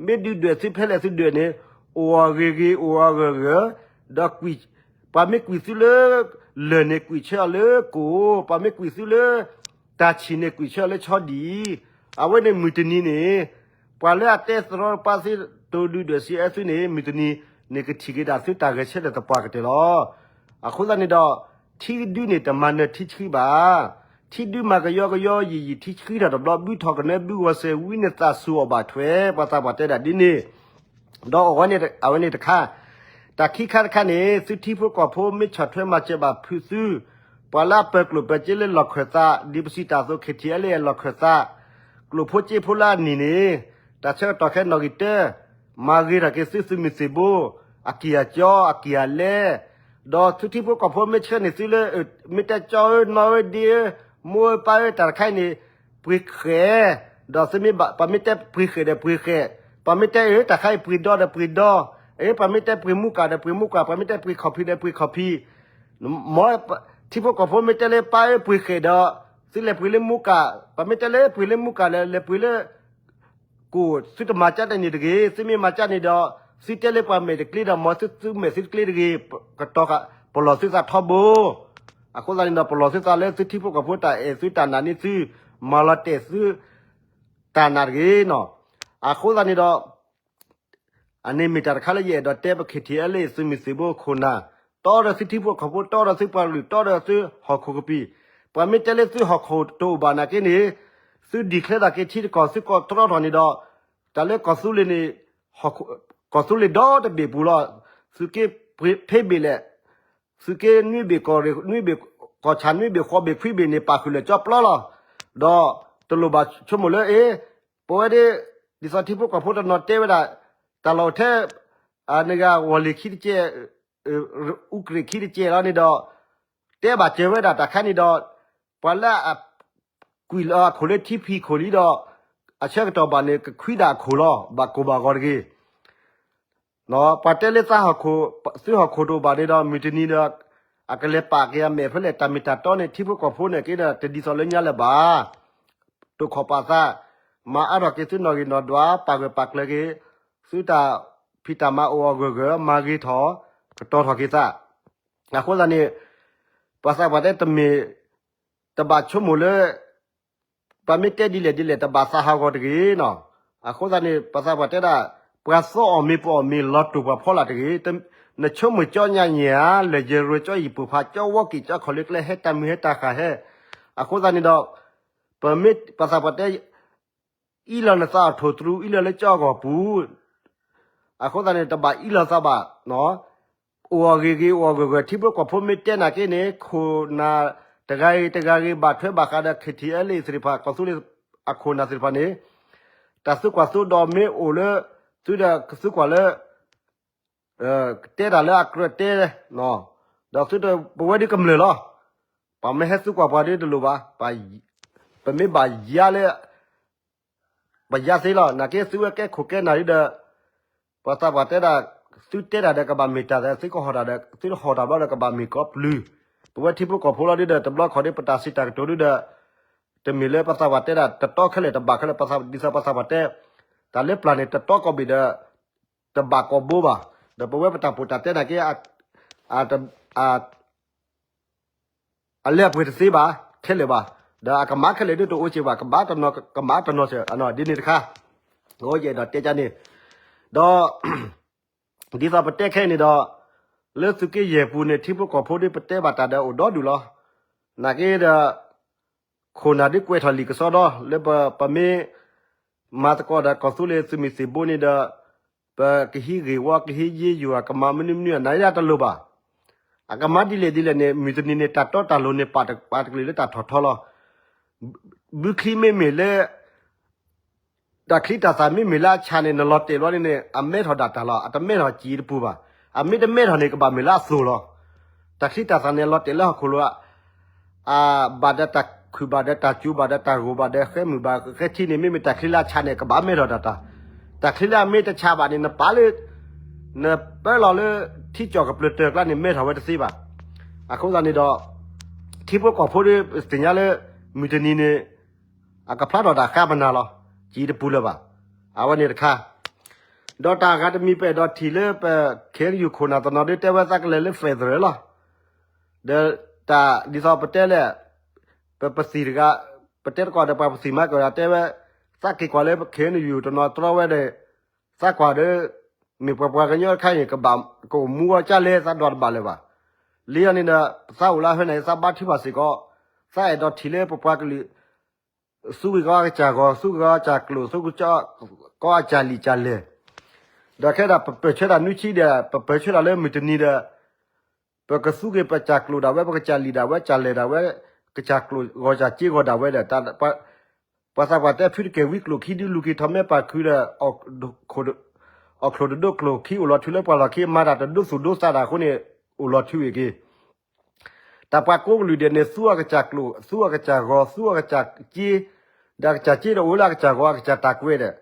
မ့ၢ်ဒုဒွဲၣ်သုဖဲလဲၣ်သုဒွဲၣ်န့ၣ်, အိၣ်အဂ့ၤဂ့ၤ အိၣ်အဂၢၢ်ဂၢၢ်, ဒီးကွံာ်, ပှၤမ့ၢ်ကွံာ်သုလၢ လၢၢ်န့ၣ် ကွံာ်ဆၢအီၤလၢကိၢ်, ပှၤမ့ၢ်ကွံာ်သုလၢ တၢ်ဆံၣ်န့ၣ် ကွံာ်ဆၢအီၤလၢဆီဒံၣ်, အဝဲန့ၣ်မုၢ်တနံၤန့ၣ်, ပှၤလၢအတဲသရီတပါသု တိၤဒုဒွဲၣ်စံးအၢသုန့ၣ် မုၢ်တနံၤန့ၣ် ကထံၣ်က့ၤဒၣ်သုတၢ်ဂဲၤဆၢထၢၣ်သပှၢ်ကတၢၢ်လီၤ. အဃိသတးန့ၣ်ဒီး ထံဒုန့ၣ်တမၤနၢၤထံဆှံဘၣ်. ထံဒုမၤကယီကယီယံာ်ယံာ်ထံဆှံထီၣ်တဘျီ ဘုထီၣ်ကနၢဘုဂီၤစဲၤဝံန့ၣ်သးစူၤအီၤဘၣ်ထွဲ ပှၤသးပှၢ်တဲဒၣ်ဒ်န့ၣ်, ဒီးအဝဲန့ၣ်တခါ, တၢ်ခံခါတခါန့ၣ် သုထံဖိကီၢ်ဖိမ့ၢ်ဆီၣ်ထွဲမၤစၢၤဘၣ်ဖုးသု, ပှၤလၢအပၢၤကျိၣ်ပၢၤစ့လၢလီၢ်ခၢၣ်သး ဒ်ပစံးတၢ်အသိး KTLA လီၢ်ခၢၣ်သး, ကျိၣ်ဖိစ့ဖိလၢအနံၣ်န့ၣ်, တၢ်ဆၢကတီၢ်ခဲနီၣ်ဂံၢ်တၢ မၤဂ့ၤထီၣ်က့ၤသုသုးမုၢ်သံၣ်ဘိ, အကံၢ်အကၠီ အကံၢ်အလဲ, ဒီးသုထံဖိကီၢ်ဖိမ့ၢ်ဆှၢန့ၢ်သုလၢ မ့ၢ်တဲကၠီဧၢ နီၢ်ဧၢ ဒ့ဧၢ, မိၢ်ဧၢ ပၢ်ဧၢ တၢ်တခါအံၤန့ၣ်, ပှ့ၤဃဲး, ဒီးသုမ့ၢ်ဘၣ် ပှၤမ့ၢ်တဲပှ့ၤဃဲးဒီးပှ့ၤဃဲး, ပှၤမ့ၢ်တဲအၢ တၢ်ခါအံၤပှ့ၤဒီဒီးပှ့ၤဒီ, အၢ ပှၤမ့ၢ်တဲပှ့ၤမူကၣ်ဒီးပှ့ၤမူကၣ်, ပှၤမ့ၢ်တဲပှ့ၤခီၣ်ဖံးဒီးပှ့ၤခီၣ်ဖံး, မ်ထံဖိကီၢ်ဖိမ့ၢ်တဲလၢပၢ်ဧၢပှ့ၤဃဲးဒီး, သုလဲၤပှ့ၤလၢမူကၣ်, ပှၤမ့ၢ်တဲလၢပှ့ၤလၢမူကၣ်ဒီး လဲၤပှ့ၤလၢ ကိၣ် သုတမၤကၢ်တန့ၣ်တဂ့ၤ, သုမ့ၢ်မၤကၢ်န့ၣ်ဒီး, သုတဲလၢပှၤမဲာ်တကျ့ဒီး မ်သုသုမဲာ်သုတကျ့တဂ့ၤ, ကတီၤပလီၢ်သုသးထီဘိ, အဃိသတးန့ၣ်ဒီး ပလီၢ်သုသးလၢသုထံဖိကီၢ်ဖိတၢ်အဲၣ်သုတၢ်နာ်န့ၢ်သု, မၤလီၤတဲာ်သု, တၢ်နာ်တဂ့ၤနီၤ, အဃိသတးန့ၣ်ဒီး အန့ၣ်မ့ၢ်တၢ်တခါလၢယအဲၣ်ဒိးတဲပ KTLA သုးမုၢ်သံၣ်ဘိခိၣ်နၢ်, တီဒီးသုထံဖိကီၢ်ဖိ တီဒီးသုပှၤကလုာ် တီဒီးသုဟီၣ်ခိၣ်ကပံာ်, ပှၤမ့ၢ်တဲလၢသုဟီၣ်ခိၣ်တအိၣ်ဘၣ်နာ်က့န့ၣ်, သု declare သးက့ၤထံတကီၢ် သုကိးတြီထီၣ်န့ၣ်ဒီး, တၢ်လၢကီၢ်သူလ့ၤန့ၣ်, ကီၢ်သူလ့ၤဒီတဘ့ၣ်ပူၤလီၤ, သုးက့ဖ့ဘ့ၣ်လဲၣ်, သုးက့နွံဘ့ၣ်ကီၢ်ရ့ၣ်နွံဘ့ၣ်, ကီၢ်ဆၣ်နွံဘ့ၣ်ဃိးဘ့ၣ်ခွံဘ့ၣ်န့ၣ် ပာ်ဃုာ်လၢာ်ကၠီပျီလီၤ, ဒီးတလိၣ်ဘၣ်ဆိကမိၣ်လၢအ့, ပဝဲဒၣ် ဒ်သိးထံဖိကီၢ်ဖိတနီၤတဲဝဲဒၣ် တၢ်လီၢ်အိၣ်ထဲ နဂၤဝီၤလ့ၤခံတကဲး အူကြ့ၣ်ခံတကဲးလီၤန့ၣ်ဒီး တဲဘၣ်စၢၤဝဲဒၣ်တၢ်ခါန့ၣ်ဒီး ပှၤလၢအ ကွံာ်လီၤအခိၣ်လၢထံဖံးခိၣ်လံဒီး အဆၢကတီၢ်ဘၣ်န့ၣ် ကခွံဒၣ်အခိၣ်လီၤ ဘၣ်ကိၢ်ဘၣ်ဂီၤတဂ့ၤ. ပှၤတဲလၢသးဟီၣ်ခိၣ် သုဟီၣ်ခိၣ်တအိၣ်ဘၣ်န့ၣ်ဒီး မုၢ်တနံၤဒီး အကလဲၤပာ်က့ၤအမဲာ်ဖဲလဲၣ် တၢ်မ့ၢ်တၢ်တီန့ၣ် ထံဖိကီၢ်ဖိန့ၣ်က့ဒီး တဒ်သိးလၢညါလၢၤဘၣ်. တိာ်ခီၣ်ပာ်သး မၤအါထီၣ်က့ၤသုနီၣ်ဂံၢ်နီၣ်ဒွး ပာ်ဂၢၢ်ပာ်ကျၢၤက့ၤ သုတၢ်ဖံးတၢ်မၤအိၣ်အဂၢၢ်ဂၢၢ် မၤဂ့ၤထီၣ် ကတီၤထီၣ်က့ၤသး အဃိသတးန့ၣ် ပှၤသးပှၢ်တဲတမ့ၢ် တဘၣ်ဆိကမိၣ်လၢ ပှၤမ့ၢ်တဲဒ်လဲၣ်ဒ်လဲၣ် တဘၣ်သးဟးဂီၤတဂ့ၤနီၤ. အဃိသတးန့ၣ် ပှၤသးပှၢ်တဲဒၣ် ပှၤသီအီၤမ့ၢ်ပအီၣ်မ့ၢ် လီၤတိာ်ပှၤဖီလာ်တဂ့ၤ. နဆိကမိၣ်ကၠီညါညါဧါ လဲၤယရၢကၠီယံၤပိာ်ဖး ကၠီဝီကံၣ် ကၠီခီၣ်လ့ကျဲ ဟဲတၢ်မုၢ်ဟဲတၢ်ဃၢ်ဟဲ. အဃိသတးန့ၣ်ဒီး ပမ့ၢ်ပှၤသးပှၢ်တဲ အံးလီၤနသးအီၣ်ထိၣ်သရူး အံးလီၤလၢကၠီအဂီၢ်ပူၤ အဃိသတးန့ၣ် တဘၣ်အံးလီၤသးဘၣ်. အိၣ်အဂ့ၤဂ့ၤ အိၣ်အဂၢၢ်ဂၢၢ် ထံဖိကီၢ်ဖိမ့ၢ်တဲနၤက့န့ၣ် ခိၣ်နၢ်တဂၤဂ့ၤတဂၤဂ့ၤ ဘၣ်ထွဲဘၣ်ဃးဒီး KTLA သ့ၣ်တဖၣ် ကီၢ်သူလ့ၤအခိၣ်နၢ်သ့ၣ်တဖၣ်န့ၣ် တၢ်သံကွၢ်သံဒိးမ့ၢ်အိၣ်လၢ သုဒီးကသံကွၢ်လၢ ကတဲတၢ်လၢအကြၢးတဲ ဒီးသုတပဝဲဒ်ကမျၢၢ်လီၤ. ပှၤမ့ၢ်ဟဲသံကွၢ်ပှၤဒ်တလိၣ်ဘၣ်. ပမ့ၢ်ဘၣ်ယါလၢ ပယါသ့လီၤ. နာ်က့သုဝဲကဲခိၣ်ကဲနၢ်ဒ်ဒီး ပှၤသးပှၢ်တဲဒၣ် သုတဲတၢ်ဒီးကဘၣ်မ့ၢ်တၢ်သး သုကဟီၣ်တၢ်ဒီး သုဟီၣ်တၢ်ဘျီဒီးကဘၣ်မ့ၢ်ကီပျုၤ ပဝဲထံဖိကီၢ်ဖိလီၤဒ်ဒီး တဘျီခီၣ်ဒ် ပတၢ်စံးတၢ်ကတိၤဒ်ဒီး တမ့ၢ်လၢပှၤသးပှၢ်တဲဒၣ် တတီခဲလၢာ်တဘၣ်ခဲလၢာ် ပှၤသးဒ်သိးပှၤသးပှၢ်တဲ တၢ်လၢပျၢ်န့ၣ် တတီကီၢ်ဘ့ၣ်ဒီး တဘၣ်ကိာ်ဘိဘၣ်. ဒီးပဝဲပတၢ်ပိာ်တၢ်တဲနာ်က့ အ အလၢအပှဲၤတသ့ဘၣ် ခဲလၢာ်ဘၣ်. ဒီးအကမၤခဲလၢာ်ဒ်တအိၣ်စ့ၢ်ဘၣ် ကဘၣ်တနီၤ ကမၤတနီၤစ့ၢ် ဒ်န့ၣ်တခါ အိၣ်ယအဲၣ်ဒိးတဲကန့ၣ် ဒီး ဒ်သိးပတဲခဲအံၤန့ၣ်ဒီး လၢသုးက့ယဲၢ်ပူၤန့ၣ် ထံဖိကီၢ်ဖိဒ်ပတဲဘၣ်တၢ်ဒီးအိၣ်ဒီဒူၣ်လီၤ. နာ်က့ဒီး ခိၣ်နၢ်ဒ်ကွဲးထီၣ်လံာ်ကစီဒီ လၢပမ့ၢ် မၤသကိးဒီးကီၢ်သူလ့ၤသုးမုၢ်သံၣ်ဘိန့ၣ်ဒီး ပကဟံးဂ့ၢ်ဝီ ကဟံးယ့ယွၤ ကမၤမနုၤမနုၤအနၢ်ယါတလိၤဘၣ်. အကမၤဒ်လဲၣ်ဒ်လဲၣ်န့ၣ် မုၢ်တနံၤန့ၣ် တၢ်တီတၢ်လိၤန့ၣ် ပာ်တကလုာ်လၢတၢ်ထီၣ်ထီလီၤ. ဘုချံမ့မ့ၢ်လၢ တၢ်ချံတၢ်သၣ်မ့မ့ၢ်လၢအဆးန့ၣ် နလီၤတဲာ်ဘျီန့ၣ်န့ၣ် အမဲထီၣ်ဒၣ်တၢ်လီၤ. အတမဲထီၣ်စံးတပူၤဘၣ်. အမ့ၢ်တမဲထီၣ်န့ၣ် ကဘၣ်မ့ၢ်လၢအသိၣ်လီၤ. တၢ်ချံတၢ်သၣ်န့ၣ် အလီၤတဲာ်လၢဟီၣ်ခိၣ်လိၤ ဘၣ်ဒီးတၢ်ခုၣ်ဘၣ်ဒီးတၢ်စူၤဘၣ်ဒီးတၢ်ဂိၢ်ဘၣ်ဒီးဃဲမုၢ်ဘၣ်ဃဲထံန့ၣ် မ့မ့ၢ်တၢ်ချံလၢအဆးန့ၣ် ကဘၣ်မဲထီၣ်တၢ်တၢ်. တၢ်ချံလၢအမ့ၢ်တဆးဘၣ်န့ၣ် နပာ်လၢ နပၢလီၤလၢ ထံကၠီၣ်ကပျၢၤတၢၢ်ကျါန့ၣ် မဲထီၣ်ဝဲတသ့ဘၣ်. အဃိသတးန့ၣ်ဒီး ထံဖိကီၢ်ဖိဒ်သ့ၣ်ညါလၢ မုၢ်တနံၤန့ၣ် အကဖျါထီၣ်တၢ်ဃါပနၢ်လီၤ. စံးတပူၤလၢၤဘၣ်. အဝဲန့ၣ်တခါ ဒီးတၢ်ဂၤတမံၤပအဲၣ်ဒိးထံၣ်လၢပ ခ့ၣ်အဲၣ်ယူၣ် ခိၣ်နၢ်တနီၤဒ်တဲဝဲသးကလဲၤလၢ federal လီၤ. ဒီးတၢ်ဒ်သိးပတဲလဲၣ် ပပသံၣ်တဂၤ ပတဲတကိးဒီးပှၤပသံၣ်မၤကဒီးတဲဝဲ သးက့ၤကွၢ်လၢ ခ့ၣ်အဲၣ်ယူၣ် တနီၤတြီဝဲဒီး သးကွၢ်ဒီး မ့ၢ်ပှၤပှၤကညီတခါအံၤ ကဘၣ်ကအိၣ်မူဝဲကၢ်လဲၣ် သးဒွးတဘၣ်လၢၤဘၣ်. လံအီၤန့ၣ်ဒီး သးအိၣ်လၢအဟဲန့ၣ် သးဘါထုကဖၣ်စ့ၢ်ကီး သးအဲၣ်ဒိးထံၣ်လၢပပှၤကလုာ် သူက့ၤကီးအကစၢ်ဂီၤ သူက့ၤကီးအကစၢ်ကျိာ် သူက့ၤကီးအကစၢ်လံာ်ကစၢ်လဲၢ် ဒီးခဲဒၣ်ပပၢၢ်ဆၢတၢ်နွံဆံဒီး ပပၢၢ်ဆၢတၢ်လၢမုၢ်တနံၤဒီး ပကသူက့ၤပကစၢ်ကျိာ်ဒၣ်ဝဲ ပကစၢ်လံာ်ဒၣ်ဝဲ ကစၢ်လဲၢ်ဒၣ်ဝဲ ကစၢ်ကျိာ်ဂီၤကစၢ်စ့ဂီၤဒၣ်ဝဲဒီး ပှၤသးပှၢ်တဲဖုတကဲၢ်ဝံကျိာ်ခံဒုးလူၤက့ၤထီၣ်မဲပာ်ခုဒီး အီၣ်ချိၣ်တဒိၣ်ကျိာ်ခံ အိၣ်လီၤထုးလၢပှၢ်လီၢ်ခံ မၤတၢ်တဒိသူၣ်ဒိသးတၢ်အဃိန့ၣ် အိၣ်လီၤထုးဝံၤက့ၤ တၢ်ပှၤကိးကလုာ်ဒဲးန့ၣ် သူအကစၢ်ကျိာ် သူအကစၢ်ဂီၤ သူအကစၢ်စ့ ဒီးအကစၢ်စ့ဒီးအိၣ်လၢအကစၢ်ဂီၤအကစၢ်တၢ်ကွဲးဒီး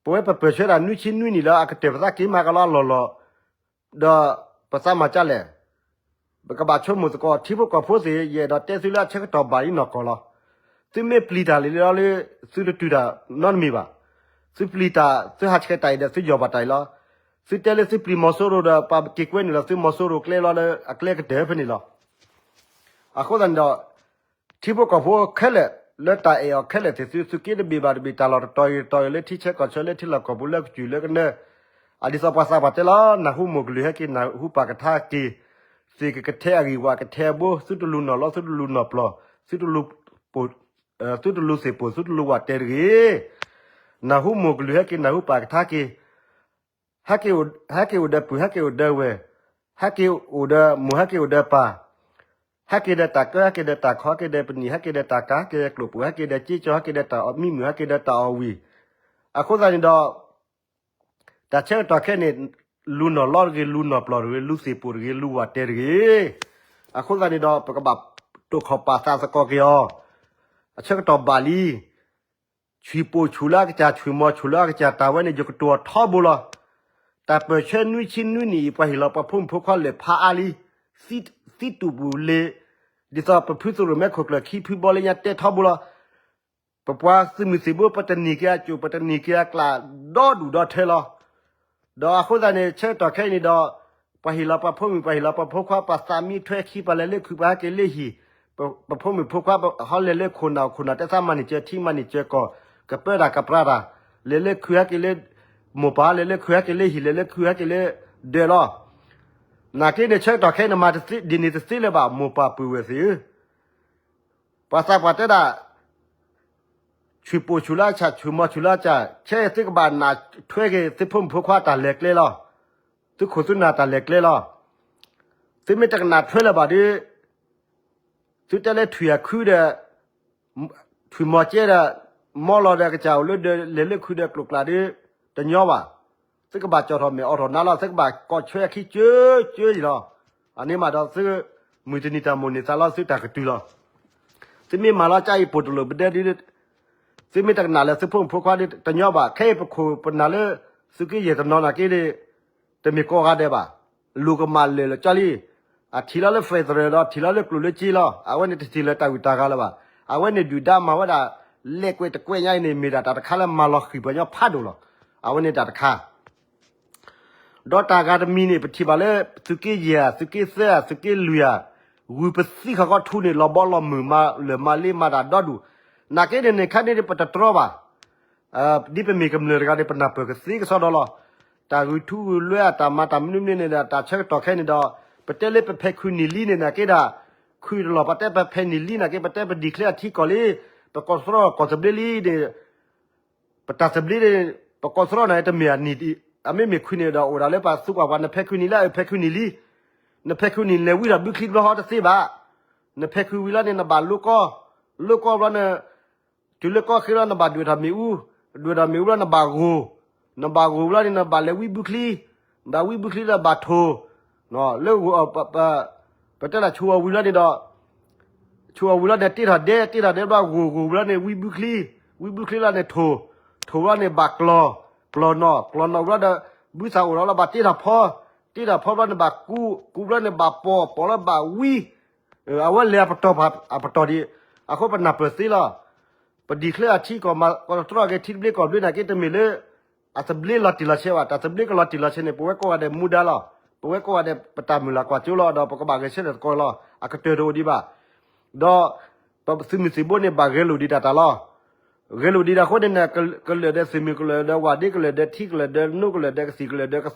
ပဝဲပပၢၢ်ဆၢတၢ်နွံဆံနွံနံၣ်လၢအကတၢၢ်ပသးက့ၤမၤကလီအလီၢ်လီၢ် ဒီးပသးမၤကၢ်လဲၣ် ပကဘၣ်ဆိကမိၣ်သကိး ထံဖိကီၢ်ဖိသ့ၣ် ယအဲၣ်ဒိးတဲသုလၢအဆၢကတီၢ်ဘၣ်အံၤနီၢ်ကီၢ်လီၤ. သုမ့ၢ်ပျံၤတၢ်လံၤလီၤလၢ သုတတုၤတၢ်နီတမံၤဘၣ်. သုပျံၤတၢ် သုဟးဆှဲးတၢ်အံၤဒီးသုယီၢ်ဘၣ်တၢ်အံၤလီၤ. သုတဲလၢသုပျံၤမီၤစိရိၤဒီး ပှၤက့ၤကွဲနုာ်လီၤသုမီၤစိရိၤကျဲလီၤလၢအကျဲကတၢၢ်ဖဲန့ၣ်လီၤ. အဃိသတးန့ၣ်ဒီး ထံဖိကီၢ်ဖိခဲလၢာ် လၢတၢ်အဲၣ်အီၤခဲလၢာ်သ့ၣ်သု သုးက့တဘ့ၣ်ဘၣ်တဘ့ၣ် တၢ်လီၢ်တတီၤအံၤတတီၤအံၤလၢထံဆၢကီၢ်ဆၢလၢထံလီၢ်ကီၢ်ပူၤလၢကစၢၢ်လၢကနၢ အဒ်သိးပှၤသးပှၢ်တဲလီၤ နၢ်ဟူမိၢ်ကလုၢ်ဟဲက့ၤ နၢ်ဟူပၢ်ကထါက့ၤ သ့ၣ်ကကထဲအဂံၢ်ဝၣ်ကထဲအဘိ သုတလူၤနီၢ်လီၤ သုတလူၤနီၢ်ပျီၢ် သုတလူၤ သုတလူၤသ့ၣ်ပိၢ် သုတလူၤဝၣ်တဲာ်တဂ့ၤ. နၢ်ဟူမိၢ်ကလုၢ်ဟဲက့ၤ နၢ်ဟူပၢ်ကထါက့ၤ ဟဲက့ၤအိၣ်ဒီးပုၢ် ဟဲက့ၤအိၣ်ဒီးဝဲၢ် ဟဲက့ၤအိၣ်ဒီးမိၢ် ဟဲက့ၤအိၣ်ဒီးပၢ် ဟဲက့ၤဒီးတၢ်ကၢ ဟဲက့ၤဒီးတၢ်ခီ ဟဲက့ၤဒီးပနံာ် ဟဲက့ၤဒီးတၢ်ကၤ ဟဲက့ၤဒီးကျိၣ်ပူၤ ဟဲက့ၤဒီးစ့ကၠီ ဟဲက့ၤဒီးတၢ်အီၣ်မံမုၢ် ဟဲက့ၤဒီးတၢ်အီၣ်ဝံၣ် အဃိသတးန့ၣ်ဒီး တၢ်ဆၢကတီၢ်ခဲအံၤန့ၣ် လူနီၢ်လီတဂ့ၤ, လူနီၢ်ပျီၢ်တဂ့ၤ, လူသ့ၣ်ပိၢ်တဂ့ၤ, လူဝၢ်တဲတဂ့ၤ. အဃိသတးန့ၣ်ဒီး ပကဘၣ်တိာ်ခီၣ်ပာ်သးသကိးက့ၤအီၤ. အဆၢကတီၢ်ဘၣ်လံ. ဆွံၣ်ပိာ်ဆူၣ်လၢအကစၢ်, ဆွံၣ်မီၤဆူၣ်လၢအကစၢ်, တၢ်ဝဲန့ၣ် ယကတိၤအီၤထီဘိလီၤ. တၢ်ပၢၢ်ဆၢနွံဆံနွံနံၣ်အံၤ ပှၤဟ့ၣ်လီၤပှၤဖိမုၣ်ဖိခွါလၢာ်ဖးအါလံ, သံတူၢ်ပူၤလ့ၤ, ဒ်သိးပဖုသရိၣ်မဲခိၣ်ကျၢၢ်ခံဖုဘီလၢညါတဲထီဘိလီၤ. ပပှၤသုးမုၢ်သံၣ်ဘိ ပတနံၣ်က့ၤအစိၣ်, ပတနံၣ်က့ၤအကျး ဒီဒူၣ်ဒီထၢလီၤ. ဒီးအဃိသတးန့ၣ် ဆၢကတီၢ်ခဲအံၤန့ၣ်ဒီး ပှၤဟ့ၣ်လီၤပှၤဖိမုၣ်, ပှၤဟ့ၣ်လီၤပှၤဖိခွါ, ပှၤသးမံထွဲခံ, ပှၤလဲၤလၢခုး, ပှၤဟဲက့ၤလၢဟံၣ်, ပဖိမုၣ်ဖိခွါ ဟီလဲၤလၢခိၣ်နၢ်, ခိၣ်နၢ်တဲသးမၤန့ၢ်စၢၤထံ, မၤန့ၢ်စၢၤကီၢ်, ကပၢတၢ်ကပြးတၢ်, လဲၤလၢခုးဟဲက့ၤလၢမိၢ်ပၢ်, လဲၤလၢခုးဟဲက့ၤလၢဟံၣ်, လဲၤလၢခုးဟဲက့ၤလၢဒၢးလီၤ. နာ်က့န့ၣ် ဆၢကတီၢ်ခဲအံၤန့ၣ် မၤတသ့ဒ်န့ၣ်တသ့လၢၤဘၣ် မိၢ်ပၢ်ပုၢ်ဝဲၢ်သ့ၣ်ဧၢ. ပှၤသးပှၢ်တဲဒၣ် ဆွံၣ်ပိာ်ဆူၣ်လၢအဆၣ်, ဆွံၣ်မီၤဆူၣ်လၢအဆၣ်, ခဲအံၤသုကဘၣ်နၢ်ထွဲက့ၤ သုဖိမုၣ်ဖိခွါတၢ်လဲၤကျဲလီၤ. သုခိၣ်သုနၢ်တၢ်လဲၤကျဲလီၤ. သုမ့ၢ်တကနၣ်ထွဲလၢၤဘၣ်ဒီး သုတဲလၢထွံၣ်အခုဒီး ထွံၣ်မီၤကဲဒီး မီလီၤဒီးကစၢ်အိၣ်လၢဒၢး လဲၤလၢခုးဒီးကျိာ်ကျါဒီး တညီဘၣ်. သုကဘၣ်ကၠီၣ်ထီၣ်မဲာ်အိးထီၣ်နါလီၤ, သုကဘၣ်ကိးဆွဲအခံကၢကၢအံၤလီၤ. အန့ၣ်မးဒီးသု မုၢ်တနံၤတၢ်မိၣ်န့ၢ်သးလီၤ သုတၢ်ကတုၤလီၤ. သုမ့ၢ်မၤလီၤကၢအံၤပိာ်တလိာ်ပဒဲဒီး သုမ့ၢ်တကနၣ်လၢသုဖိမုၣ်ဖိခွါဒီးတညီဘၣ်. ခဲအံၤပခိၣ်ပနၢ်လၢသုးက့ယဲၢ်တနီၤနာ်က့ဒီး တမ့ၢ်ကိးဂၤဒဲးဘၣ်. လိၣ်ကမၣ်လၢာ်လၢာ်ကၠီလံ. အထံၣ်လီၤလၢ federal ဒီးထံၣ်လီၤလၢကျိာ်လၢစ့လီၤ. အဝဲန့ၣ်တထံၣ်လၢၤတၢ်ဂုၤတၢ်ဂၤလၢၤဘၣ်. အဝဲန့ၣ်ဒုၣ်ဒါမၤဝဲဒၣ် လဲၤကွဲးတကွဲးညါအံၤန့ၣ် မ့ၢ်ဒၣ်တၢ်တခါလၢမၤလီၤဃံၤပှၤကညီဖးဒိၣ်လီၤ. အဝဲန့ၣ်တၢ်တခါ ဒီးတၢ်ဂၤတမံၤန့ၣ် ပထံၣ်ဘၣ်လၢ သုးက့ယဲၢ်ဧါ, သုးက့သၢဧါ, သုးက့လွံၢ်ဧါ, ဂုၢ်ပသံခီခီထူန့ၣ် လီၤဘီလီၤမုၢ်မၤလၢာ်မၤလ့မၤတၢ်ဒီဒူၣ်. နာ်က့န့ၣ်န့ၣ် ခါန့ၣ်ပတတြီဘၣ်. ဒ်ပမ့ၢ်ကမျၢၢ်တဂၤန့ၣ် ပနၢ်ပၢၢ်ကသ့ကစီဒီလီၤ. တၢ်ဂုာ်ထူဂုာ်လွဲအတၢ်မၤတၢ်မနုၤမနုၤန့ၣ်ဒီး တၢ်ဆၢကတီၢ်ခဲအံၤန့ၣ်ဒီး ပတဲလၢပဖဲခုနံၣ်လံန့ၣ် နာ်က့ဒၣ် ခုတလီၢ် ပတဲပဖဲနံၣ်လံနာ်က့ ပတဲပ declare အထံကီၢ်လံ, ပကိးသြီကီၢ်သဘျ့လံန့ၣ် ပတၢ်သဘျ့န့ၣ် ပကိးသြီန့ၣ် တမ့ၢ်အနံၣ်, အမ့မ့ၢ်ခုနံၣ်ဒီး အိၣ်ဒၣ်လၢပှၤသူကွၢ်ပှၤ နဖဲခုနံၣ်လံ, ဖဲခုနံၣ်လံ, နဖဲခုနံၣ်လဲၤဝံထီၣ်ဘုချံတဘျီဃီတသ့ဘၣ်. နဖဲခုဝံၤလီၤန့ၣ် နဘၣ်လိၣ်ကီ, လိၣ်ကီဘျီန့ၣ် တုၤလၢကီၢ်ဃ့လီၤ နဘၣ်ဒွဲၣ်ထီၣ်မ့ၣ်အူ, ဒွဲၣ်ထီၣ်မ့ၣ်အူလီၤ နဘၣ်ဂိၢ်, နဘၣ်ဂိၢ်ဝံၤလီၤန့ၣ် နဘၣ်လဲၤဝံဘုချံ, နဘၣ်ဝံဘုချံလီၤဘၣ်ထိၣ်, လၢ ပတဲလၢဆိအီၤဝံၤလီၤန့ၣ်ဒီး ဆိအီၤဝံၤလီၤန့ၣ် တ့ထီၣ်ဒဲ, တ့ထီၣ်ဒဲဘျီ ဂိၢ်, ဂိၢ်ဝံၤလီၤန့ၣ် ဝံဘုချံ, ဝံဘုချံလီၤန့ၣ်ထိၣ်, ထိၣ်ဝံၤလီၤန့ၣ်ဘၣ်ကျီၢ်, ကျီၢ်နီၣ်, ကျီၢ်နီၣ်ဝံၤလီၤဒီး ဘုသၣ်အိၣ်ဒီးလီၤ ဘၣ်တ့ထီၣ်ဖီ, တ့ထီၣ်ဖီဘျီန့ၣ်ဘၣ်ကူ, ကူဘျီန့ၣ်ဘၣ်ပိာ်, ပိာ်လီၤဘၣ်ဝံ, အဝဲလဲၤအပတီၢ်ပှၤအပတီၢ်ဒံး, အဃိပနၢ်ပၢၢ်သ့လီၤ. ပ declare အထံကီၢ်မၤကီၢ်တြီၢ်က့ၤ ထံသဘျ့ကီၢ်သဘျ့နာ်က့ တမ့ၢ်လၢ အသဘျ့လီၤတံၢ်လီၤဆဲးဘၣ်, တၢ်သဘျ့ကလီၤတံၢ်လီၤဆဲးန့ၣ် ပဝဲကိးဂၤဒဲးမူဒါလီၤ. ပဝဲကိးဂၤဒဲး ပတၢ်မုၢ်လၢ်ကွၢ်စိလီၤ ဒီးပကဘၣ်ဂဲၤဆၢထၢၣ်သကိးလီၤ. အကတၢၢ်တအိၣ်ဒံးဘၣ်. ဒီးပသုးမုၢ်သံၣ်ဘိန့ၣ် ဘၣ်ဂဲၤလိာ်ဒံးတၢ်တၢ်လီၤ. ဂဲၤလိာ်ဒံးတၢ်အဃိန့ၣ် ကလၢာ်ဒီးသုးမုၢ် ကလၢာ်ဒီးဝၣ်ဒ့ ကလၢာ်ဒီးထံ ကလၢာ်ဒီးနိ ကလၢာ်ဒီးကသံၣ် ကလၢာ်ဒီးကသီ ကလၢာ်ဒီးတၢ်အီၣ်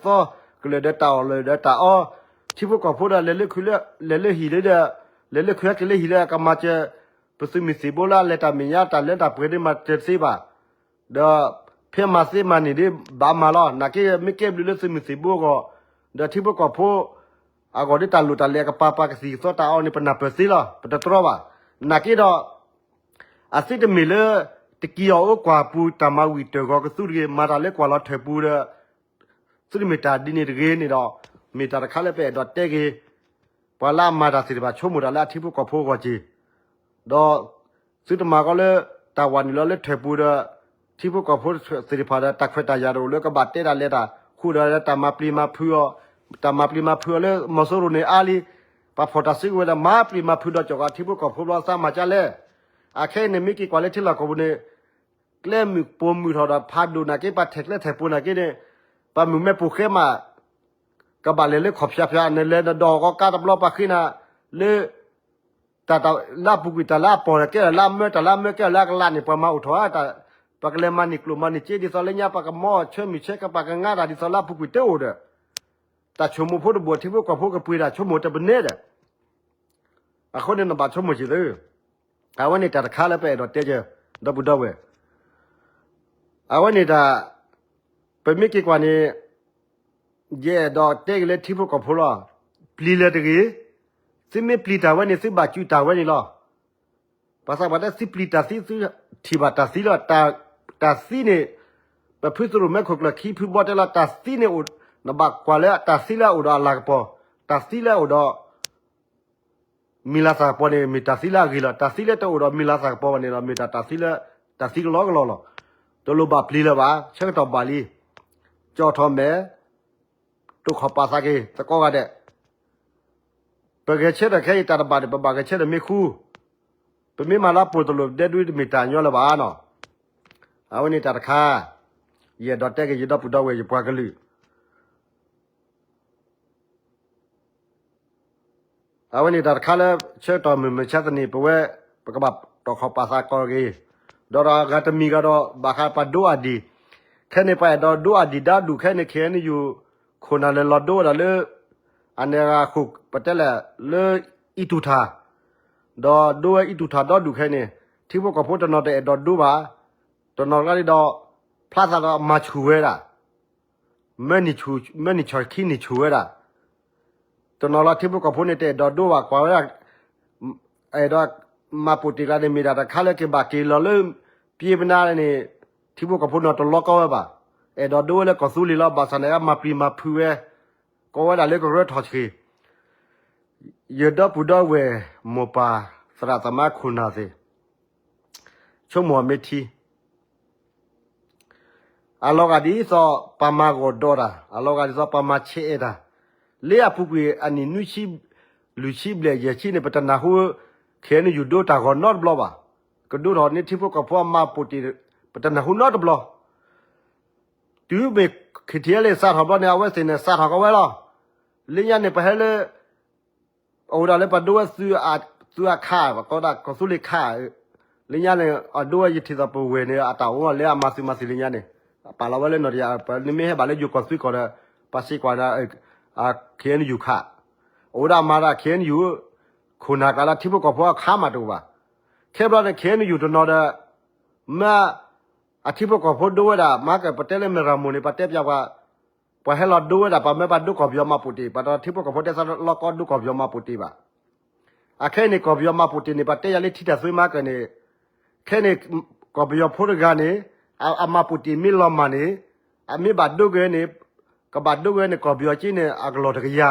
ကလၢာ်ဒီးတၢ်အီ, ထံဖိကီၢ်ဖိဒီး လဲၤလၢဟံၣ်လၢဒီး လဲၤလၢခုးဟဲက့ၤလၢဟံၣ်လၢအကမၤစၢၤ ပသုးမုၢ်သံၣ်ဘိလၢအလဲၤတၢ်မဲာ်ညါ တၢ်လၢတၢ်ပှဲၤဒ်မၤစၢၤတသ့ဘၣ်. ဒီးဖဲမၤသ့မၤန့ၢ်ဒ်ဘၣ်မၤလီၤ. နာ်က့မ့ၢ်ကဲဘျုးလၢသုးမုၢ်သံၣ်ဘိအဂီၢ် ဒီးထံဖိကီၢ်ဖိအဂီၢ်ဒ်တၢ်လိၣ်တၢ်လဲၤအကပၤပၤ ကသံၣ်ကသီတၢ်အီၣ်န့ၣ် ပနၢ်ပၢၢ်သ့လီၤ. ပတတြီဘၣ်. နာ်က့ဒီး အသုတမ့ၢ်လၢ တက့ၤအီၤအိၣ်ကွၢ်ပူၤ တၢ်မၤဝံၤတၢၢ်ဂီၤကသူတဂ့ၤ မၤတၢ်လၢကွၢ်လီၤထၢၣ်ပူၤဒီး သုတမ့ၢ်တၢ်ဒ်န့ၣ်တဂ့ၤန့ၣ်ဒီး မ့ၢ်တၢ်တခါလၢပအဲၣ်ဒိးတဲက့ၤ ပှၤလၢအမၤတၢ်သ့ၣ်တဖၣ် ဆိကမိၣ်တၢ်လၢအထံဖိကီၢ်ဖိအဂီၢ်က့ၤ ဒီးသုတမၤဃီလၢ တၢ်ဝၤနုာ်လီၤလၢထၢၣ်ပူၤဒီး ထံဖိကီၢ်ဖိသ့ၣ်တဖၣ်ဒီး တၢ်ခွဲးတၢ်ယာ်တအိၣ်လၢကဘၣ်တဲဒၣ်လဲၤတၢ် ဃုာ်ဒီးတၢ်မၤပျံၤမၤဖုးအီၤ, တၢ်မၤပျံၤမၤဖုးအီၤလၢမီၤစိရိၤန့ၣ်အါလံ, ပှၤဖီၣ်တၢ်စုကဝဲၤဒီး မၤပျံၤမၤဖုးဒီးကၠီၣ်ဃာ် ထံဖိကီၢ်ဖိဘျီသးမၤကၢ်လဲၣ်. အခဲအံၤန့ၣ် မ့ၢ်က့ၤကွၢ်လၢထံလီၢ်ကီၢ်ပူၤန့ၣ် ကျဲမုၢ်ပိာ်မုၣ်ထီၣ်ဒီးဖးဒိၣ်နာ်က့ ပှၤထဲးကျဲထဲးပိၤနာ်က့န့ၣ် ပှၤမုၢ်မဲပိာ်ဃဲမး ကဘၣ်လဲၤလၢခီၣ်ဖၠၣ်ဖၠၣ် နလဲၤနဒီးကီးကါတဘျီ ပှၤဃ့နၤလၢ တၢ်လၢအပူၤကွံာ် တၢ်လၢအပီၢ်ကဲလၢအမၢ တၢ်လၢအမၢကဲလၢအကလးန့ၣ် ပှၤမၤအိၣ်ထီၣ်ဧါ, ပှၤကလဲၤမၤန့ၢ်ကျိၣ်မၤန့ၢ်စ့ ဒ်သိးလၢညါပှၤကမီၣ်ဆၢမုၢ်ဆၢကပၤကငါတၢ် ဒ်သိးလၢအပူၤကွံာ်တအိၣ်ဒီး တၢ်ဆိကမိၣ်ဖိတဘိ ထံဖိကီၢ်ဖိကပှ့ၤတၢ်ဆိကမိၣ်တပနဲဒီး အဃိန့ၣ်နဘၣ်ဆိကမိၣ်က့ၤသု အဝဲန့ၣ်တၢ်တခါလၢပအဲၣ်ဒိးတဲက့ၤ ဒီပုၢ်ဒီဝဲၢ် အဝဲန့ၣ်တၢ် ပမ့ၢ်က့ၤကွၢ်န့ၣ် ယအဲၣ်ဒိးတဲက့ၤလၢထံဖိကီၢ်ဖိလီၤ. ပျံၤလၢၤတဂ့ၤ, သုမ့ၢ်ပျံၤတၢ်ဝဲန့ၣ် သုဘၣ်စူးတၢ်ဝဲန့ၣ်လီၤ. ပှၤသးပှၢ်တဲသုပျံၤတၢ်သံ သုထံၣ်ဘၣ်တၢ်သံလီၤ. တၢ်သံန့ၣ် ပဖုသရူးမဲခိၣ်ကျၢၢ်ခံဖုဘီတဲလီၤ တၢ်သံန့ၣ်အိၣ်, နဘၣ်ကွၢ်လၢတၢ်သံလၢအအိၣ်ဒီးအလၤကပီၤ, တၢ်သံလၢအအိၣ်ဒီး မံၤလၤသၣ်ကပီၤန့ၣ် မ့ၢ်တၢ်သံလၢအဂ့ၤလီၤ. တၢ်သံလၢတအိၣ်ဒီးမံၤလၤသၣ်ကပီၤဘၣ်န့ၣ်ဒီး မ့ၢ်တၢ်သံလၢ တၢ်သံကလီကလီလီၤ. တလိၣ်ဘၣ်ပျံၤလၢၤဘၣ်, ဆၢကတီၢ်ဘၣ်လံ. ကၠီၣ်ထီၣ်မဲာ်, တိာ်ခီၣ်ပာ်သးက့ၤ သကိးဂၤဒဲး, ပဂဲၤဆၢထၢၣ်ခဲအံၤတၢ်တဘၣ်န့ၣ် ပဘၣ်ဂဲၤဆၢထၢၣ်မ့ၢ်ဃူ, ပမ့ၢ်မၤလၢပိၢ်တလိၣ်ဒဲဒုတမ့ၢ်တၢ်ညီလၢၤဘၣ်နီၤ. အဝဲန့ၣ်တၢ်တခါ, ယအဲၣ်ဒိးတဲက့ၤယဒီပုၢ်ဒီဝဲၢ်ယပှၤကလုာ် အဝဲန့ၣ်တၢ်တခါလၢ ဆၢကတီၢ်မုၢ်မဆါတနံၤ ပဝဲ ပကဘၣ်တိာ်ခီၣ်ပာ်သးကီၢ်ဂ့ၤ, ဒီးဂၤတမံၤဂၤဒီး ဘၣ်ဃးပှၤဒိအဒံၣ်, ခဲန့ၣ်ပှၤအဲၣ်ဒိးဒိအဒံၣ်ဒါဒူၣ်ခဲန့ၣ် ခဲအံၤနယူၢ် ခိၣ်နၢ်လဲၤလီၤဒိဝဲဒၣ်လၢ အန့ၣ်အဃိ ပတဲလဲၣ်လၢ အံၣ်တူၢ်ထၣ်, ဒီးဒိဝဲအံၣ်တူၢ်ထၣ်ဒီဒူၣ်ခဲန့ၣ် ထံဖိကီၢ်ဖိတနီၤတအဲၣ်ဒိးဒိဘၣ်, တနီၤကျါဒီး ဖျါသးဒီးမၤဆူၣ်ဝဲဒၣ် မၢနံၣ်ဆီၣ်ခံနံၣ်ဆူၣ်ဝဲဒၣ်, တနီၤလီၤထံဖိကီၢ်ဖိန့ၣ် တအဲၣ်ဒိးဒိဘၣ်ကွၢ်ဝဲဒၣ်, အဲၣ်ဒိးမၤပိာ်တ့ၢ်ကျါန့ၣ် မ့ၢ်ဒၣ်တၢ်တခါလၢက့ၤဘၣ်က့ၤလီၤလၢ ပျ့ပနါန့ၣ် ထံဖိကီၢ်ဖိနီၤတလီကီဝဲဘၣ်, အဲၣ်ဒိးဒိဝဲလၢကီၢ်သူလ့ၤလီၤ ဘၣ်ဆၣ်န့ၣ် မၤပျံၤမၤဖုးဝဲ, ကီဝဲဒၣ်လၢကရၢထီၣ်ဆှံ ယဒီပုၢ်ဒီဝဲၢ်မိၢ်ပၢ်သရၣ်သမါခိၣ်နၢ်သ့ၣ် ဆိကမိၣ်အီၤမ့ၢ်ထံ အလီၤဂာ်ဒ်သိးပှၤမၤဂီၤဒီးတၢ်, အလီၤဂာ်ဒ်သိးပှၤမၤဆဲးအဲၣ်တၢ်, လၢအပူၤကွံာ်အနံၣ်နွံဆံ, လွံၢ်ဆံဘျဲၣ်ယဲၢ်ဆံန့ၣ် ပတနၢ်ဟူ ခဲအံၤနယူၢ်ဒိတၢ်ဂီၤနီတဘျီဘၣ်, ကဒိထီၣ်န့ၢ်ထံဖိကီၢ်ဖိအမၤပိာ်တ့ၢ် ပတနၢ်ဟူနီတဘျီ တုၤမ့ၢ် ခံထံၣ်လၢစးထီၣ်ဘျီန့ၣ် အဝဲသ့ၣ်န့ၣ် စးထီၣ်ကဝဲလီၤ. လၢညါန့ၣ် ပဟဲလၢ အအိၣ်ဒၣ်လၢပှၤဒိဝဲ သုးအခး ပကိးဒၣ်ကီၢ်သူလ့ၤခး, လၢညါန့ၣ် အဒိဝဲယထံၣ်သးပဝဲၢ်န့ၣ် အတၢ်အိၣ်လၢအမၤသုးမၤသံလၢညါန့ၣ် ပာ်လီၤဝဲလၢနီၢ်တယၢ် ပမ့ၢ်ဟဲဘၣ်လၢယိၤကီၢ်သူကီၢ်ဒီး ပှၤစံးကွၢ်ဒၣ် ခဲအံၤနယူၢ်ခး, အအိၣ်ဒၣ်မၤဒၣ်ခဲအံၤနယူၢ် ခိၣ်နၢ်ကျါလၢထံဖိကီၢ်ဖိအခါမးတအိၣ်ဘၣ်. ခဲဘျီန့ၣ် ခဲအံၤနယူၢ်တနီၤဒီး မ့ၢ် အထံဖိကီၢ်ဖိဒိဝဲဒၣ် မၤကပတဲလၢမဲၢ်ရၤမိၢ်န့ၣ် ပှၤတဲပျးပှၤ ပှၤဟဲလီၤဒိဝဲဒၣ် ပှၤမၢပှၤဒိကီၢ်ပယီၤမၤပိာ်တ့ၢ် ပှၤဒီးထံဖိကီၢ်ဖိတဲသးလီၤကီဒိကီၢ်ပယီၤမၤပိာ်တ့ၢ်ဘၣ်. အခဲအံၤန့ၣ် ကီၢ်ပယီၤမၤပိာ်တ့ၢ်န့ၣ် ပှၤတဲယၤလၢထံတၢ်သွ့မၤကၢၢ်န့ၣ်, ခဲအံၤန့ၣ် ကီၢ်ပယီၤဖိတဂၤန့ၣ် အမၤပိာ်တ့ၢ်မ့ၢ်လီၤမၢ်န့ၣ် အမ့ၢ်ဘၣ်ဒိက့ၤန့ၣ် ကဘၣ်ဒိက့ၤန့ၣ် ကီၢ်ပယီၤက့န့ၣ် အကလီၢ်တကယၤ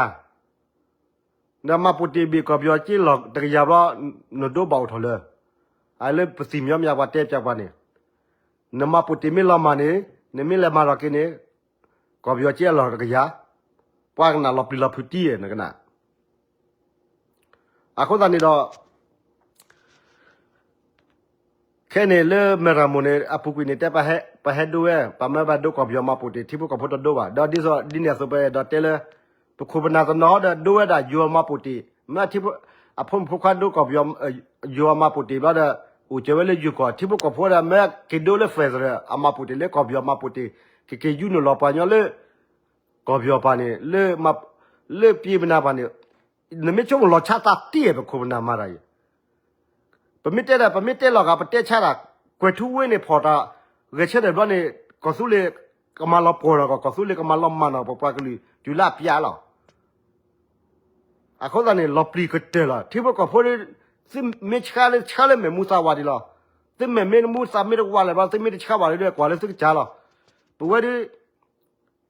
နမၤပိာ်တ့ၢ်ဘၣ်ကီၢ်ပယီၤက့လီၢ်တကယၤဘျီ နဒိဘၣ်အိၣ်ထီၣ်လၢ အလၢပသံၣ်မညီမညီပှၤတဲပျးပှၤန့ၣ်, နမၤပိာ်တ့ၢ်မ့ၢ်လီၤမၢ်န့ၣ် နမ့ၢ်လဲၤမၤလီၤက့ၤန့ၣ် ကီၢ်ပယီၤက့အလီၢ်တကယၤ, ပှၤကနၣ်လီၤပျံၤလီၤဖုးတံၢ်နကနၣ်. အဃိသတးန့ၣ်ဒီး ခဲအံၤန့ၣ်လၢမဲၢ်ရၤမိၢ်န့ၣ် အပူၤကွံာ်န့ၣ် တဲပှၤဟဲ, ပှၤဟဲဒိဝဲ ပှၤမၢပှၤဒိကီၢ်ပယီၤမၤပိာ်တ့ၢ် ထံဖိကီၢ်ဖိတဒိဘၣ်. ဒီးဒ်သိးဒ်န့ၣ်အသိး ပအဲၣ်ဒိးတဲလၢ ပခိၣ်ပနၢ်တနီၤဒီးဒိဝဲဒၣ်ယိၤမၤပိာ်တ့ၢ်, မ့ၢ်အဖိမုၣ်ဖိခွါဒိကီၢ်ပယီၤ ယိၤအမၤပိာ်တ့ၢ်ဘျီဒီး အိၣ်စၢၤဝဲလၢယိၤကီၢ် ထံဖိကီၢ်ဖိဒီး မ့ၢ်က့ၤဒိလၢ federal အမၤပိာ်တ့ၢ်လၢကီၢ်ပယီၤမၤပိာ်တ့ၢ် ကက့ၤယူနုာ်လီၤပှၤကညီလၢ ကီၢ်ပယီၤပၤန့ၣ် လၢပျ့ပနါပၤန့ၣ် နမ့ၢ်ဆိကမိၣ်လီၤဆီသးတံၢ် ပခိၣ်ပနၢ်မၤတၢ်အံၤ ပမ့ၢ်တဲဒီး ပမ့ၢ်တဲလီၤဂာ် ပတဲဆါတၢ် ကွဲၤထူဝ့န့ၣ်ဖီၣ်တၢ် ဂဲၤဆၢထၢၣ်ဘျီန့ၣ် ကီၢ်သူလ့ၤကမၤလီၤပှီၢ်နီၢ်ကီၢ် ကီၢ်သူလ့ၤကမၤလီၤမၢ်နီၢ် ပပှၤကလုာ်တုၤလၢအပျးလီၤ. အဃိသတးန့ၣ် လီၤပျံၤကတၢၢ်လီၤ. ထံဖိကီၢ်ဖိ သုမ့ၢ်ဆှါလၢဆှါလၢမဲာ်မူသးဝးဒံးလီၤ. သုမဲာ်မ့ၢ်မူသးမ့ၢ်တဝးလၢၤဘျီ သုမ့ၢ်တဆှါဝးလၢၤဒီး ကွၢ်လၢသုကစၢ်လီၤ. ပဝဲဒၣ်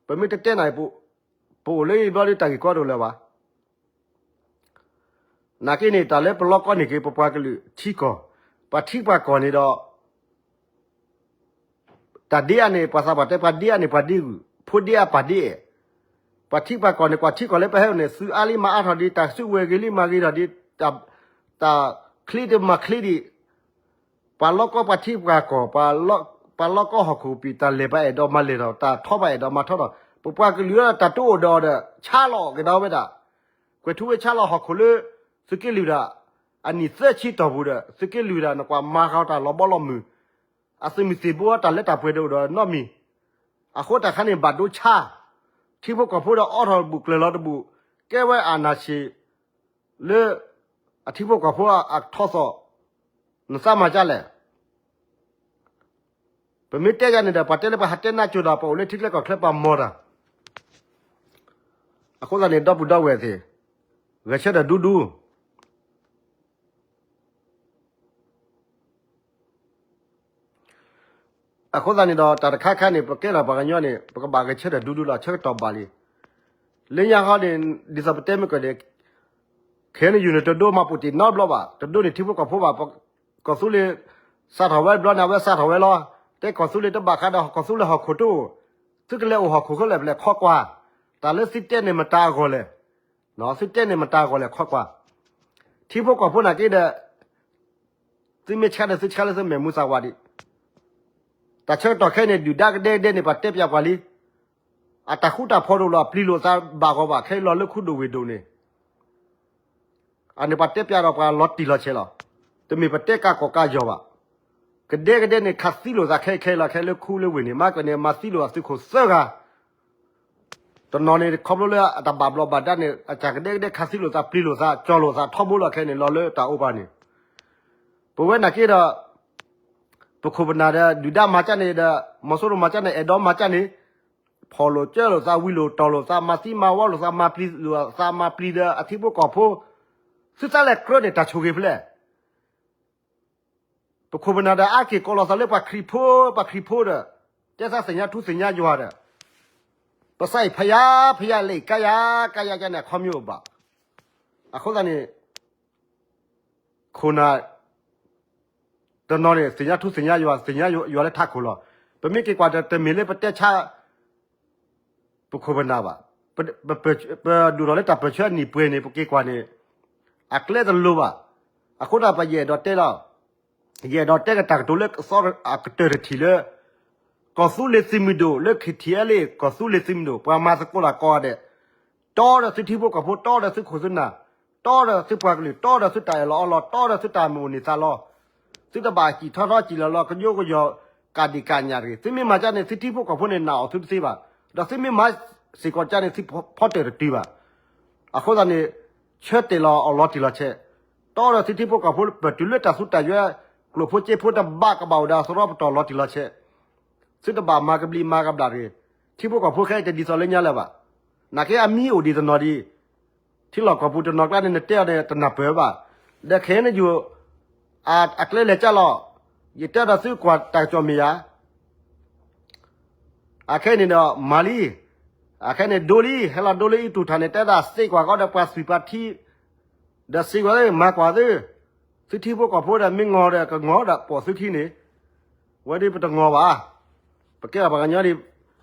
ပမ့ၢ်တတဲနၤအံၤ ပအိၣ်လၢအံၤဘျီဒၣ် တၢ်ဂ့ၢ်ကီတအိၣ်လၢၤဘၣ်. နာ်က့န့ၣ် တၢ်လၢပလီၢ်ကီၢ်န့ၣ်က့ ပပှၤကလုာ်ထံကီၢ်, ပှၤထံပှၤကီၢ်န့ၣ်ဒီး တၢ်ဒ့အါန့ၣ် ပှၤသးပှၢ်တဲ ပှၤဒ့အါန့ၣ် ပှၤဒ့ဂုာ်, ဖိဒ့အါပၢ်ဒ့အဲၣ်, ပှၤထံပှၤကီၢ်န့ၣ် ကွၢ်ထံကီၢ်လၢပဟဲအိၣ်န့ၣ် သုးအါလံမၤအါထီၣ်ဒံး, တၢ်စုကဝဲၤဂ့ၤလံမၤဂ့ၤထီၣ်ဒံး, တၢ်ချ့တမၤချ့ဒံး ပှၤလီၢ်ကီၢ်ပှၤထံပှၤကီၢ်, ပှၤလီၢ်ကီၢ်ဟီၣ်ခိၣ်ပံာ် တၢ်လဲၤပှၤအဲၣ်ဒိးမၤလဲၢ်ထီၣ်, တၢ်ထီပှၤအဲၣ်ဒိးမၤထီထီၣ်, ပပှၤကလုာ်တၢ်တအိၣ်ဒီးဒီး ဆါလီၤက့ၤဒီးဝဲဒၣ်, ကွဲၤထူဝ့ဆါလီၤဟီၣ်ခိၣ်လၢ သုးက့လွံၢ်ဒၣ် အနံၣ်သၢဆံတီၢ်ပူၤဒီး သုးက့လွံၢ်ဒၣ် နကွၢ်မၤဃီၤတၢ်လီၤဘီလီၤမုၢ်, အသုးမုၢ်သံၣ်ဘိတၢ်လၢတၢ်ပှဲၤတအိၣ်ဒီးနီတမံၤ, အဃိတၢ်ခါန့ၣ် ဘၣ်ဒိဆါ, ထံဖိကီၢ်ဖိဒီးအိးထီၣ်တဘူၣ်ကျၢၤလီၤတဘူၣ်, ကဲဝဲအနၢ်ဆံး လၢ အထံဖိကီၢ်ဖိအထီသိး, နသးမၤဒ်လဲၣ်. ပမ့ၢ်တဲယၤန့ၣ်ဒီး ပှၤတဲလၢပှၤဟးတဲနၢ်ကၠိဒီး ပအိၣ်လၢထံချၢကီၢ်ချၢပှၤမီၤတၢ်, အဃိသတးန့ၣ် ဒီပုၢ်ဒီဝဲၢ်သ့ၣ်, ဂဲၤဆၢထၢၣ်ဒူဒူ ပ အဃိသတးန့ၣ်ဒီး တၢ်တခါခါန့ၣ် ပကဲထီၣ်ပှၤကညီန့ၣ် ပကဘၣ်ဂဲၤဆၢထၢၣ်ဒူဒူလီၤ ဆၢကတီၢ်ဘၣ်လံ. လၢညါဟီန့ၣ် ဒ်သိးပတဲမ့ၢ်ကီးန့ၣ် ခဲအံၤန့ၣ် ယူၢ်န့ၣ် တဒိမၤပူၤတ့ၢ်နီတဘျီဘၣ်, တဒိန့ၣ်ထံဖိကီၢ်ဖိဘၣ်, ကီၢ်သူလ့ၤ စးထီၣ်ဝဲတဘျီန့ၣ် အဝဲစးထီၣ်ဝဲလီၤ. တဲကီၢ်သူလ့ၤတဘၣ်ဃးဒီးကီၢ်သူလ့ၤဟီၣ်ခိၣ်တအိၣ်, သုကလဲၤအိၣ်ဟီၣ်ခိၣ်ခဲလၢာ်ဖဲလဲၣ်ခီကွၢ်, တၢ်လၢသုတဲန့ၣ်မတၤအဂီၢ်လဲၣ်, သုတဲန့ၣ်မတၤအဂီၢ်လဲၣ်ခီကွၢ်, ထံဖိကီၢ်ဖိနာ်က့ဒီး သုမ့ၢ်ဆါဒီးသုဆါလၢသုမဲာ်မူသးဝးဒံး, တၢ်ဆၢကတီၢ်ခဲအံၤန့ၣ် ဒုၣ်ဒါကဒဲကဒဲန့ၣ် ပှၤတဲပျးပှၤလံ, အတၢ်ဃူတၢ်ဖိးတအိၣ်လၢၤ အပျံၤလိာ်သးဘၣ်ဂီၤဘၣ် ခဲအံၤလီၤလၢခူဒိၣ်ဝ့ၢ်ဒိၣ်န့ၣ် အန့ၣ်ပှၤတဲပျးဒီးပှၤလီၤတံၢ်လီၤဆဲးလီၤ. တမ့ၢ်ပတဲကးကီၢ်ကးယီၤဘၣ်. ကဒဲကဒဲန့ၣ် ခးသံလိာ်သးခဲအံၤခဲအံၤလီၤ ခဲလၢခူလၢဝ့ၢ်န့ၣ် မၤကီးန့ၣ် မၤသံလိာ်သးသုးခိၣ်သၢဂၤ တနီၤန့ၣ် ခီဖျိလၢအတၢ်ဘၣ်ဘျီးဘၣ်ဒါန့ၣ် အတၢ်ကဒဲကဒဲခးသံလိာ်သး ပျံၤလိာ်သး ကၠီၤလိာ်သး ထီဘိလီၤခဲအံၤန့ၣ် လီၤလၢတၢ်အိၣ်ပှၤန့ၣ် ပဝဲနာ်က့ဒီး ပခိၣ်ပနၢ်ဒီး ဒုၣ်ဒါမၤကၢ်န့ၣ်ဒီး မီၤစိရိၤမၤကၢ်န့ၣ် အဲၣ်ဒိးမၤကၢ်န့ၣ် ဖီၣ်လိာ်ကၢလိာ်သး ဝံလိာ်တီၢ်လိာ်သး မၤသံမၤဝီလိာ်သး မၤပျံၤလိာ်သး မၤပျံၤဒီးအထံဖိကီၢ်ဖိ သုသးလဲၤကြၢးန့ၣ် တၢ်ဆိၣ်ဂ့ၤဖဲလဲၣ်. ပခိၣ်ပနၢ်ဒီးအါက့ၢ်ကိးလီၤသးလၢပှၤခရံာ်ဖိ ပှၤခရံာ်ဖိဒီး တဲသးသ့ၣ်ညါထူသ့ၣ်ညါယွၤဒီး ပသးအံၤဖယါ ဖယါလဲၤကါယၤ ကါယၤကါန့ၣ် အခီပညီဘၣ်. အဃိသတးန့ၣ် ခိၣ်နၢ် တနီၤန့ၣ် သ့ၣ်ညါထူသ့ၣ်ညါယွၤ သ့ၣ်ညါယွၤလၢထးခိၣ်လီၤ. ပမ့ၢ်က့ၤကွၢ်ဒီး တမ့ၢ်လၢပတဲဆါ ပခိၣ်ပနၢ်ဘၣ်. ပ ပ ပဒိၣ်ထီၣ်လၢတၢ်ပၢၢ်ဆၢအနံၣ်ပှဲၤန့ၣ် ပက့ၤကွၢ်န့ၣ် အကျဲတလိၤဘၣ်. အဃိဒီးပယအဲၣ်ဒိးတဲလီၤ. ယအဲၣ်ဒိးတဲကတၢၢ်ကတိၤလၢအသီအကတၢၢ်တထံၣ်လၢ ကီၢ်သူလ့ၤသုးမုၢ်ဒိၣ်လၢ ခံထံၣ်အဲလ့ၣ် ကီၢ်သူလ့ၤသုးမုၢ်ဒိၣ် ပှၤမၤသကိးတၢ်ကိးဂၤဒဲး တီဒီးသုထံဖိကီၢ်ဖိ တီဒီးသုခိၣ်သုနၢ် တီဒီးသုပှၤကလုာ် တီဒီးသုတၢ်အၢၣ်လီၤအီလီၤ တီဒီးသုတၢ်မုၢ်အိၣ်န့ၢ်သးလီၤ. သုတဘၣ်စံၣ်ထီထီစံၣ်လီၤလီၤ ကညိကယီၤ ကၣ်ဒံၣ်ကၣ်ညၣ်တဂ့ၤ. သုမ့ၢ်မၤကၢ်န့ၣ် သုထံဖိကီၢ်ဖိန့ၣ် နာ်အီၤသုတသ့ဘၣ်. ဒီးသုမ့ၢ်မၤစ့ၢ်ကီးကၢ်န့ၣ် သုဖီတၢၢ်တတုၤဘၣ်. အဃိသတးန့ၣ် ဆၢတဲာ်လီၤအီၤလီၤတံၢ်လီၤဆဲး တီဒီးသုထံဖိကီၢ်ဖိ ပတုၤလၢတၢ်သူတၢ်ယွဲ ကျိာ်ဖိစ့ဖိတဘၣ်ကဘၣ်အိၣ်ဒီးသရီပတီၢ်လီၤတံၢ်လီၤဆဲး သုတဘၣ်မၤကဘျံးမၤကဘျၣ်တဂ့ၤ. ထံဖိကီၢ်ဖိခဲအံၤတဒ်သိးလၢညါလၢၤဘၣ်. နာ်က့အမံအိၣ်ဒံးတနီၤဒံး ထံလီၢ်ကီၢ်ပူၤတနီၤကျါန့ၣ် နတဲအီၤန့ၣ် တနၢ်ပၢၢ်ဘၣ်. ဒီးခဲအံၤန့ၣ်ယိာ် အကျဲလဲၤကၢ်လီၤ. ယတဲဒီးသုကွၢ်တၢ်ကစီၣ်မ့ၢ်ဧါ. အခဲအံၤန့ၣ်ဒီးမၤလံ. အခဲအံၤန့ၣ်ဒိလံ ဟဲလီၤဒိလံ အံၣ်တူၢ်ထၣ်န့ၣ် တဲဒၣ်စ့ကွၢ်ကီးဒီးပှၤသွံၣ်ပှၤထံ ဒီးစ့ကွၢ် မၤကွၢ်သု သုထံဖိကီၢ်ဖိဒီးမ့ၢ်ငီၤဒီးကငီၤဒီးပိာ်သုခံန့ၣ် ဝဲဒ်ပတငီၤဘၣ်. ပကဲထီၣ်ပှၤကညီဒ်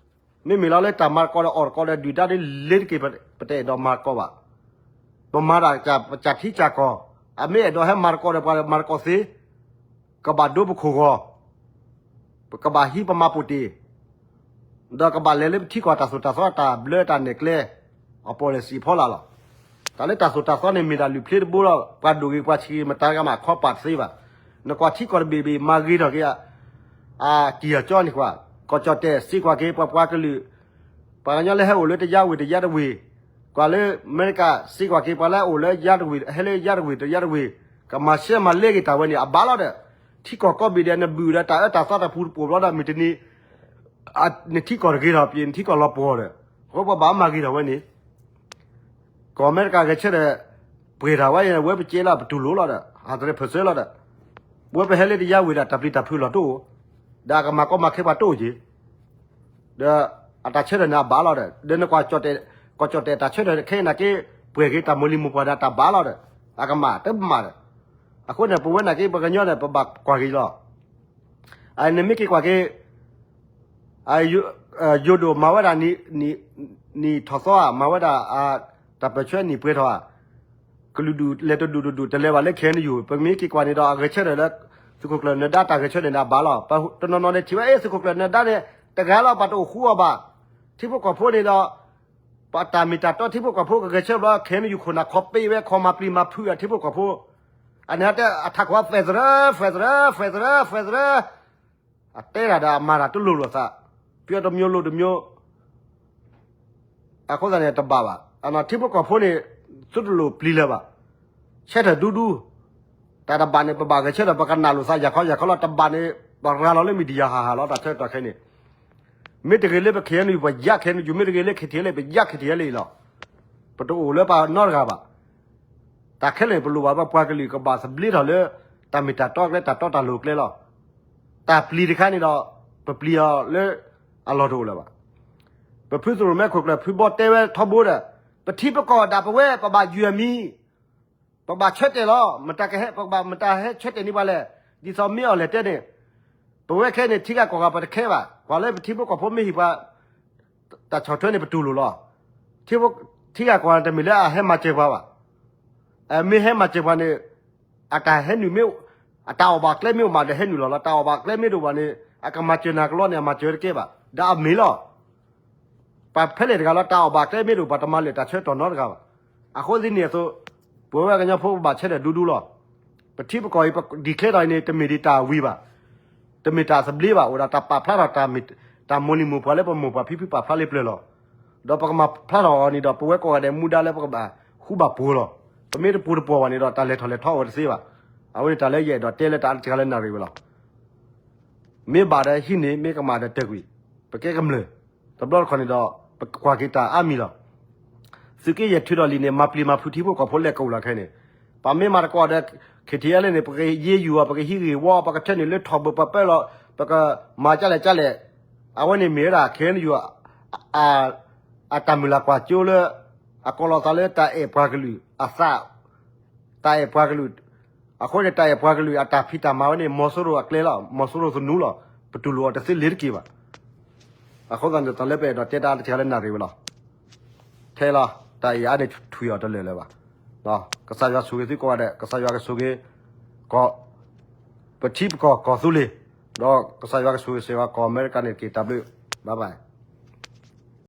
မ့မ့ၢ်လီၤလၢတၢ်မၤတကီဒီးအီၣ်တကီဒီးဒုၣ်ဒါဒ် လ့ၤတက့ၢ် ပတအဲၣ်ဒိးမၤတကီဘၣ်. ပမၤတၢ်ပစၢ်ထံစၢ်ကီၢ် အမ့ၢ်အဲၣ်ဒိးဟဲမၤတကီဒီးပှၤမၤတကီသ့ ကဘၣ်ဒိပခိၣ်ဂီၤ ပကဘၣ်ဟံးပမၤပိာ်တ့ၢ် ဒီးကဘၣ်လဲၤလၢပထံကီၢ်တၢ်သိၣ်တၢ်သီတၢ်ဘျၢတၢ်နဲၣ်ကျဲ အပီၣ်လဲၣ်စံးဖီလာ်လီၤ. တၢ်လၢတၢ်သိၣ်တၢ်သီန့ၣ် မ့ၢ်ဒၣ်လုၢ်ဖျ့တဘိလီၤ. ပှၤဒိၣ်ဂ့ၤပှၤဆံးဂ့ၤ မတၤဂၤမးခီပာ်တသ့ဘၣ်. နကွၢ်ထံကီၢ်တဘ့ၣ်ဘ့ၣ် မၤဂ့ၤထီၣ်က့ၤ အတံၢ်အကၠီန့ၣ်ကွၢ် ကီၢ်ကၠီၣ်တဲၣ် စ့ကွၢ်က့ၤ ပှၤပှၤကလုာ် ပှၤကညီလၢဟဲအိၣ်လၢတယါဝ့ၢ်တယါတဝ့ၢ် ကွၢ်လၢအမဲရကၤ စ့ကွၢ်က့ၤ ပှၤလၢအအိၣ်လၢယါတဝ့ၢ် ဟဲလၢယါတဝ့ၢ်တယါတဝ့ၢ် ကမၤရှဲမၤလဲက့ၤတၢ်ဝဲန့ၣ် အဘၣ်လီၤဒီး ထံကီၢ်ကိးဘ့ၣ်ဒဲး နဘုၣ်ဒီးတၢ်အၢတၢ်သီတၢ်ပူၤတပိာ်ဘျီဒီး မုၢ်တနံၤ နထံကီၢ်တဂ့ၤထီၣ်ပျ့ၤ နထံကီၢ်လီၤပှီၢ်ဒီး အဃိပှၤဘၣ်မၤဂ့ၤထီၣ်ဝဲန့ၣ် ကီၢ်အမဲရကၤဂဲၤဆၢထၢၣ် ပှဲၤထီၣ်ဝဲ ဝဲပကဲလီၤပတူၢ်လိာ်လီၤဒီး ဟးသရၢၣ်ဖၢၣ်စၢလီၤဒီး ဝဲပဟဲလၢတယါဝ့ၢ်ဒီး တၢ်ပျံၤတၢ်ဖုးလီၤတအိၣ် ဒီးအကမၤကီမၤခဲပှၤတအိၣ်က့ၤ ဒီးအတၢ်ဆၢထၢၣ်န့ၣ်အဘၣ်လီၤဒီး ဒီးနကွၢ် ကီၢ်ကၠီၣ်တဲၣ်တၢ်ဆၢထၢၣ်ခဲအံၤနာ်က့ ပှဲၤက့ၤတၢ်မိၢ်လံၤမိၢ်ပှၢ်ဒီးတၢ်ဘၣ်လီၤဒီး အကမၣ်တမၣ်ဒီး အဃိန့ၣ် ပဝဲနာ်က့ ပှၤကညီန့ၣ် ပဘၣ်ကွၢ်က့ၤလီၤ. နမ့ၢ်က့ၤကွၢ်က့ၤ ယိၤဒိၣ်မၤဝဲဒၣ် နံၣ်ထီၣ်သီဧါ မၤဝဲဒၣ် တၢ်ပၢၢ်ဆၢနံၣ်ပှဲၤထီၣ်ဧါ ကလုာ်ဒူၣ်လဲၤတဒူၣ်တဒူၣ် တလဲၤဘၣ်လၢ ခဲအံၤနယူၢ် ပမ့ၢ်က့ၤကွၢ်န့ၣ်ဒီး အဂဲၤဆၢထၢၣ်လၢ သုးခိၣ်ကျၢၢ်နၢၤဒါတၢ်ဂဲၤဆၢထၢၣ်န့ၣ် အဘၣ်လီၤ. တနီၤနီၤန့ၣ်ထံၣ်ဝဲ အ့ သုးခိၣ်ကျၢၢ်နၢၤဒါန့ၣ် တဂၤလီၤ ပှၤတအိၣ်ဃူအီၤဘၣ်. ထံဖိကီၢ်ဖိန့ၣ်ဒီး ပတၢ်မ့ၢ်တၢ်တီထံဖိကီၢ်ဖိကဂဲၤဆၢထၢၣ်ဘျီ ခဲအံၤနယူၢ်ခိၣ်နၢ်ခီပ့ဝဲ ခီမၤပျံၤမၤဖုးအထံဖိကီၢ်ဖိ အန့ၣ်တဲအထးခိၣ် federal federal federal federal အတဲဒၣ်ဒီးအမၤတၢ်တလိၤလိာ်သး ပြောတမျိုး လုပ်တမျိုး အဃိသတးန့ၣ်တဘၣ်ဘၣ်. ထံဖိကီၢ်ဖိန့ၣ် သုတလိၣ်ပျံၤလၢၤဘၣ်. ဆၢထၢၣ်ဒူဒူ တၢ်တဘၣ်န့ၣ် ပဘၣ်ဂဲၤဆၢထၢၣ် ပကနၣ်လိာ်သးယၤခီယၤခီလီၤ. တဘၣ်န့ၣ် ပရၤလီၤလၢ media ဟးဟးလီၤ တၢ်ဆၢကတီၢ်ခဲအံၤန့ၣ် မ့ၢ်တဂ့ၤလၢပ ခဲအံၤနယူၢ် ပယါ ခဲအံၤနယူၢ် မ့ၢ်တဂ့ၤလၢ ခံထံၣ်လၢ ပယါ ခံထံၣ်လၢအံၤလီၤ. ပတအိၣ်လၢပှၤနီတဂၤဘၣ်. တၢ်ခဲလၢာ်န့ၣ် ပလိၣ်ဘၣ်ပပှၤကလုာ်ကဘၣ်သဘျ့ထီၣ်လၢ တၢ်မ့ၢ်တၢ်တီကျဲ တၢ်တီတၢ်လိၤကျဲလီၤ. တၢ်ပျံၤတခါန့ၣ်ဒီး ပပျံၤအီၤလၢအလီၢ်တအိၣ်လၢၤဘၣ်. ပဖုသရိာ်မဲခိၣ်ကျၢၢ် ဖုဘီတဲဝဲထီဘိဒီး ပထံပကီၢ်ဒၣ်ပဝဲ ပဘၣ်ယုၢ်အမံၤ, ပဘၣ်ဆၢတဲာ်လီၤ. မတၤကဟဲ ပကဘၣ်မတၤဟဲဆၢတဲာ်န့ၢ်ပှၤလဲၣ်. ဒ်သိးမ့ၢ်အီၤလဲၤတဲန့ၣ် ပဝဲခဲန့ၣ် ထံဂၤကီၢ်ဂၤပတခဲဘၣ်. ပှၤလၢပထံဖိကီၢ်ဖိမ့ၢ်ဟ့ၣ်ပှၤ တၢ်ဆီၣ်ထွဲန့ၣ် ပတူၢ်လိာ်လီၤ. ထံဖိ ထံဂၤကီၢ်ဂၤတမ့ၢ်လၢအဟဲမၤစၢၤပှၤဘၣ်. မ့ၢ်ဟဲမၤစၢၤပှၤန့ၣ် အတၢ်ဟဲနုာ်မ့ၢ် အတၢ်အီၣ်ဘၣ်ကျဲမ့ၢ်အိၣ်မးဒီးဟဲနုာ်လီၤလီၤ. တၢ်အီၣ်ဘၣ်ကျဲမ့ၢ်တအိၣ်ဘၣ်န့ၣ် အကမၤစၢၤနၤကလီန့ၣ် အမၤစၢၤတကဲဘၣ်. ဒီးအမ့ၢ်လီၤ ပှၤဖဲလဲၣ်တဂၤလီၤ တၢ်အီၣ်ဘၣ်ကျဲမ့ၢ်တအိၣ် ပှၤတမၤလၢာ်တၢ်ဆၢကတီၢ်နီတဂၤဘၣ်. အဃိသတးန့ၣ်အသိး ပဝဲကညီဖိပဘၣ်ဆၢထၢၣ်ဒူဒူလီၤ. ပထံပကီၢ်အံၤ ပ declare ထီၣ်အံၤန့ၣ် တမ့ၢ်ဒံးတၢ်ဝံၤဘၣ်, တမ့ၢ်တၢ်သဘျ့ဘၣ်, အိၣ်ဒၣ်တၢ်ပာ်ဖျါထီၣ် တၢ်မိၢ်လံၤမိၢ်ပှၢ်လၢပမိၢ်ပှၢ်ဖံဖုပာ်ဖျါလံပျၢၢ်လီၤ. ဒီးပကမၤဖျါထီၣ်အီၤန့ၣ်ဒီး ပဝဲကိးဂၤဒဲးမူဒါလၢပကဘၣ်ဃူဘၣ်ပှီၤလီၤ. ပမ့ၢ်တပူၤတပှီၤဘၣ်န့ၣ်ဒီး တၢ်လဲၤထီၣ်လဲၤထီအိၣ်တသ့ဘၣ်. အဝဲန့ၣ်တၢ်လၢယအဲၣ်ဒိးတဲလၢတၢ်အါတက့ၢ်လၢနၣ်ရံၣ်ဝဲလီၤ. မ့ၢ်ဘၣ်ဒီးဟံးန့ၢ်, မ့ၢ်ကမၣ်ဒီးတၢၢ်ကွံာ်, ပကဲကမျၢၢ်, တဘျီတခီၣ်န့ၣ်ဒီး ပကွၢ်က့ၤတၢ်အါမံၤလီၤ. သုးက့ယဲၢ်ထုးထီၣ်လံာ်န့ၣ် မၤပျံၤမၤဖုးထံဖိကီၢ်ဖိလဲၤကအိၣ်လီၤခဲအံၤန့ၣ်, ပမ့ၢ်မၤတကီၢ်ဒီး KTLA န့ၣ် ပကယ့ယုၢ်အီၤ, ပကဟံးဂ့ၢ်ဝီအီၤ, ပကထၢနုာ်လၢထီၣ်ဘၢၣ်ပှၤပၢလီၤ, ပကမၤကလဲၣ်ကလဲၣ်, အဝဲန့ၣ်မ့ၢ်ဝဲဒၣ် KNU အတၢ်မုၢ်လၢ်ကွၢ်စိလၢ အကိးလီၤသးလၢတၢ်အဲၣ်ပှၤကလုာ်အသး, တၢ်အဲၣ်ပှၤကလုာ်, အဃိန့ၣ် တၢ်အဲၣ်ပှၤကလုာ်အတၢ်ဖံးတၢ်မၤဝဲန့ၣ် မီၤစိရိၤအကျဲလီၤ, မီၤစိရိၤသနူလီၤ, ပတူၢ်လိာ်အီၤတသ့လၢၤတက့ၢ်ဘၣ်. အဃိသတးန့ၣ် တၢ်လၢပအဲၣ်ဒိးတဲတၢ်အါတက့ၢ်လၢနၣ်ရံၣ်ဝဲလီၤ. ထဲလီၤ, တၢ်အံၤအါန့ၣ်ထွံၣ်အီၤတလၢာ်လၢၤဘၣ်. ကစၢ်ယွၤဆိၣ်ဂ့ၤသုကိးဂၤဒဲး, ကစၢ်ယွၤကဆိၣ်ဂ့ၤ ကီၢ်, ပထံပကီၢ်ကီၢ်သူလ့ၤ, ဒီးကစၢ်ယွၤကဆိၣ်ဂ့ၤစ့ၢ်ကီးကီၢ်အမဲရကၤန့ၣ်တက့ၢ်. တၢ်ဘျုး, bye bye.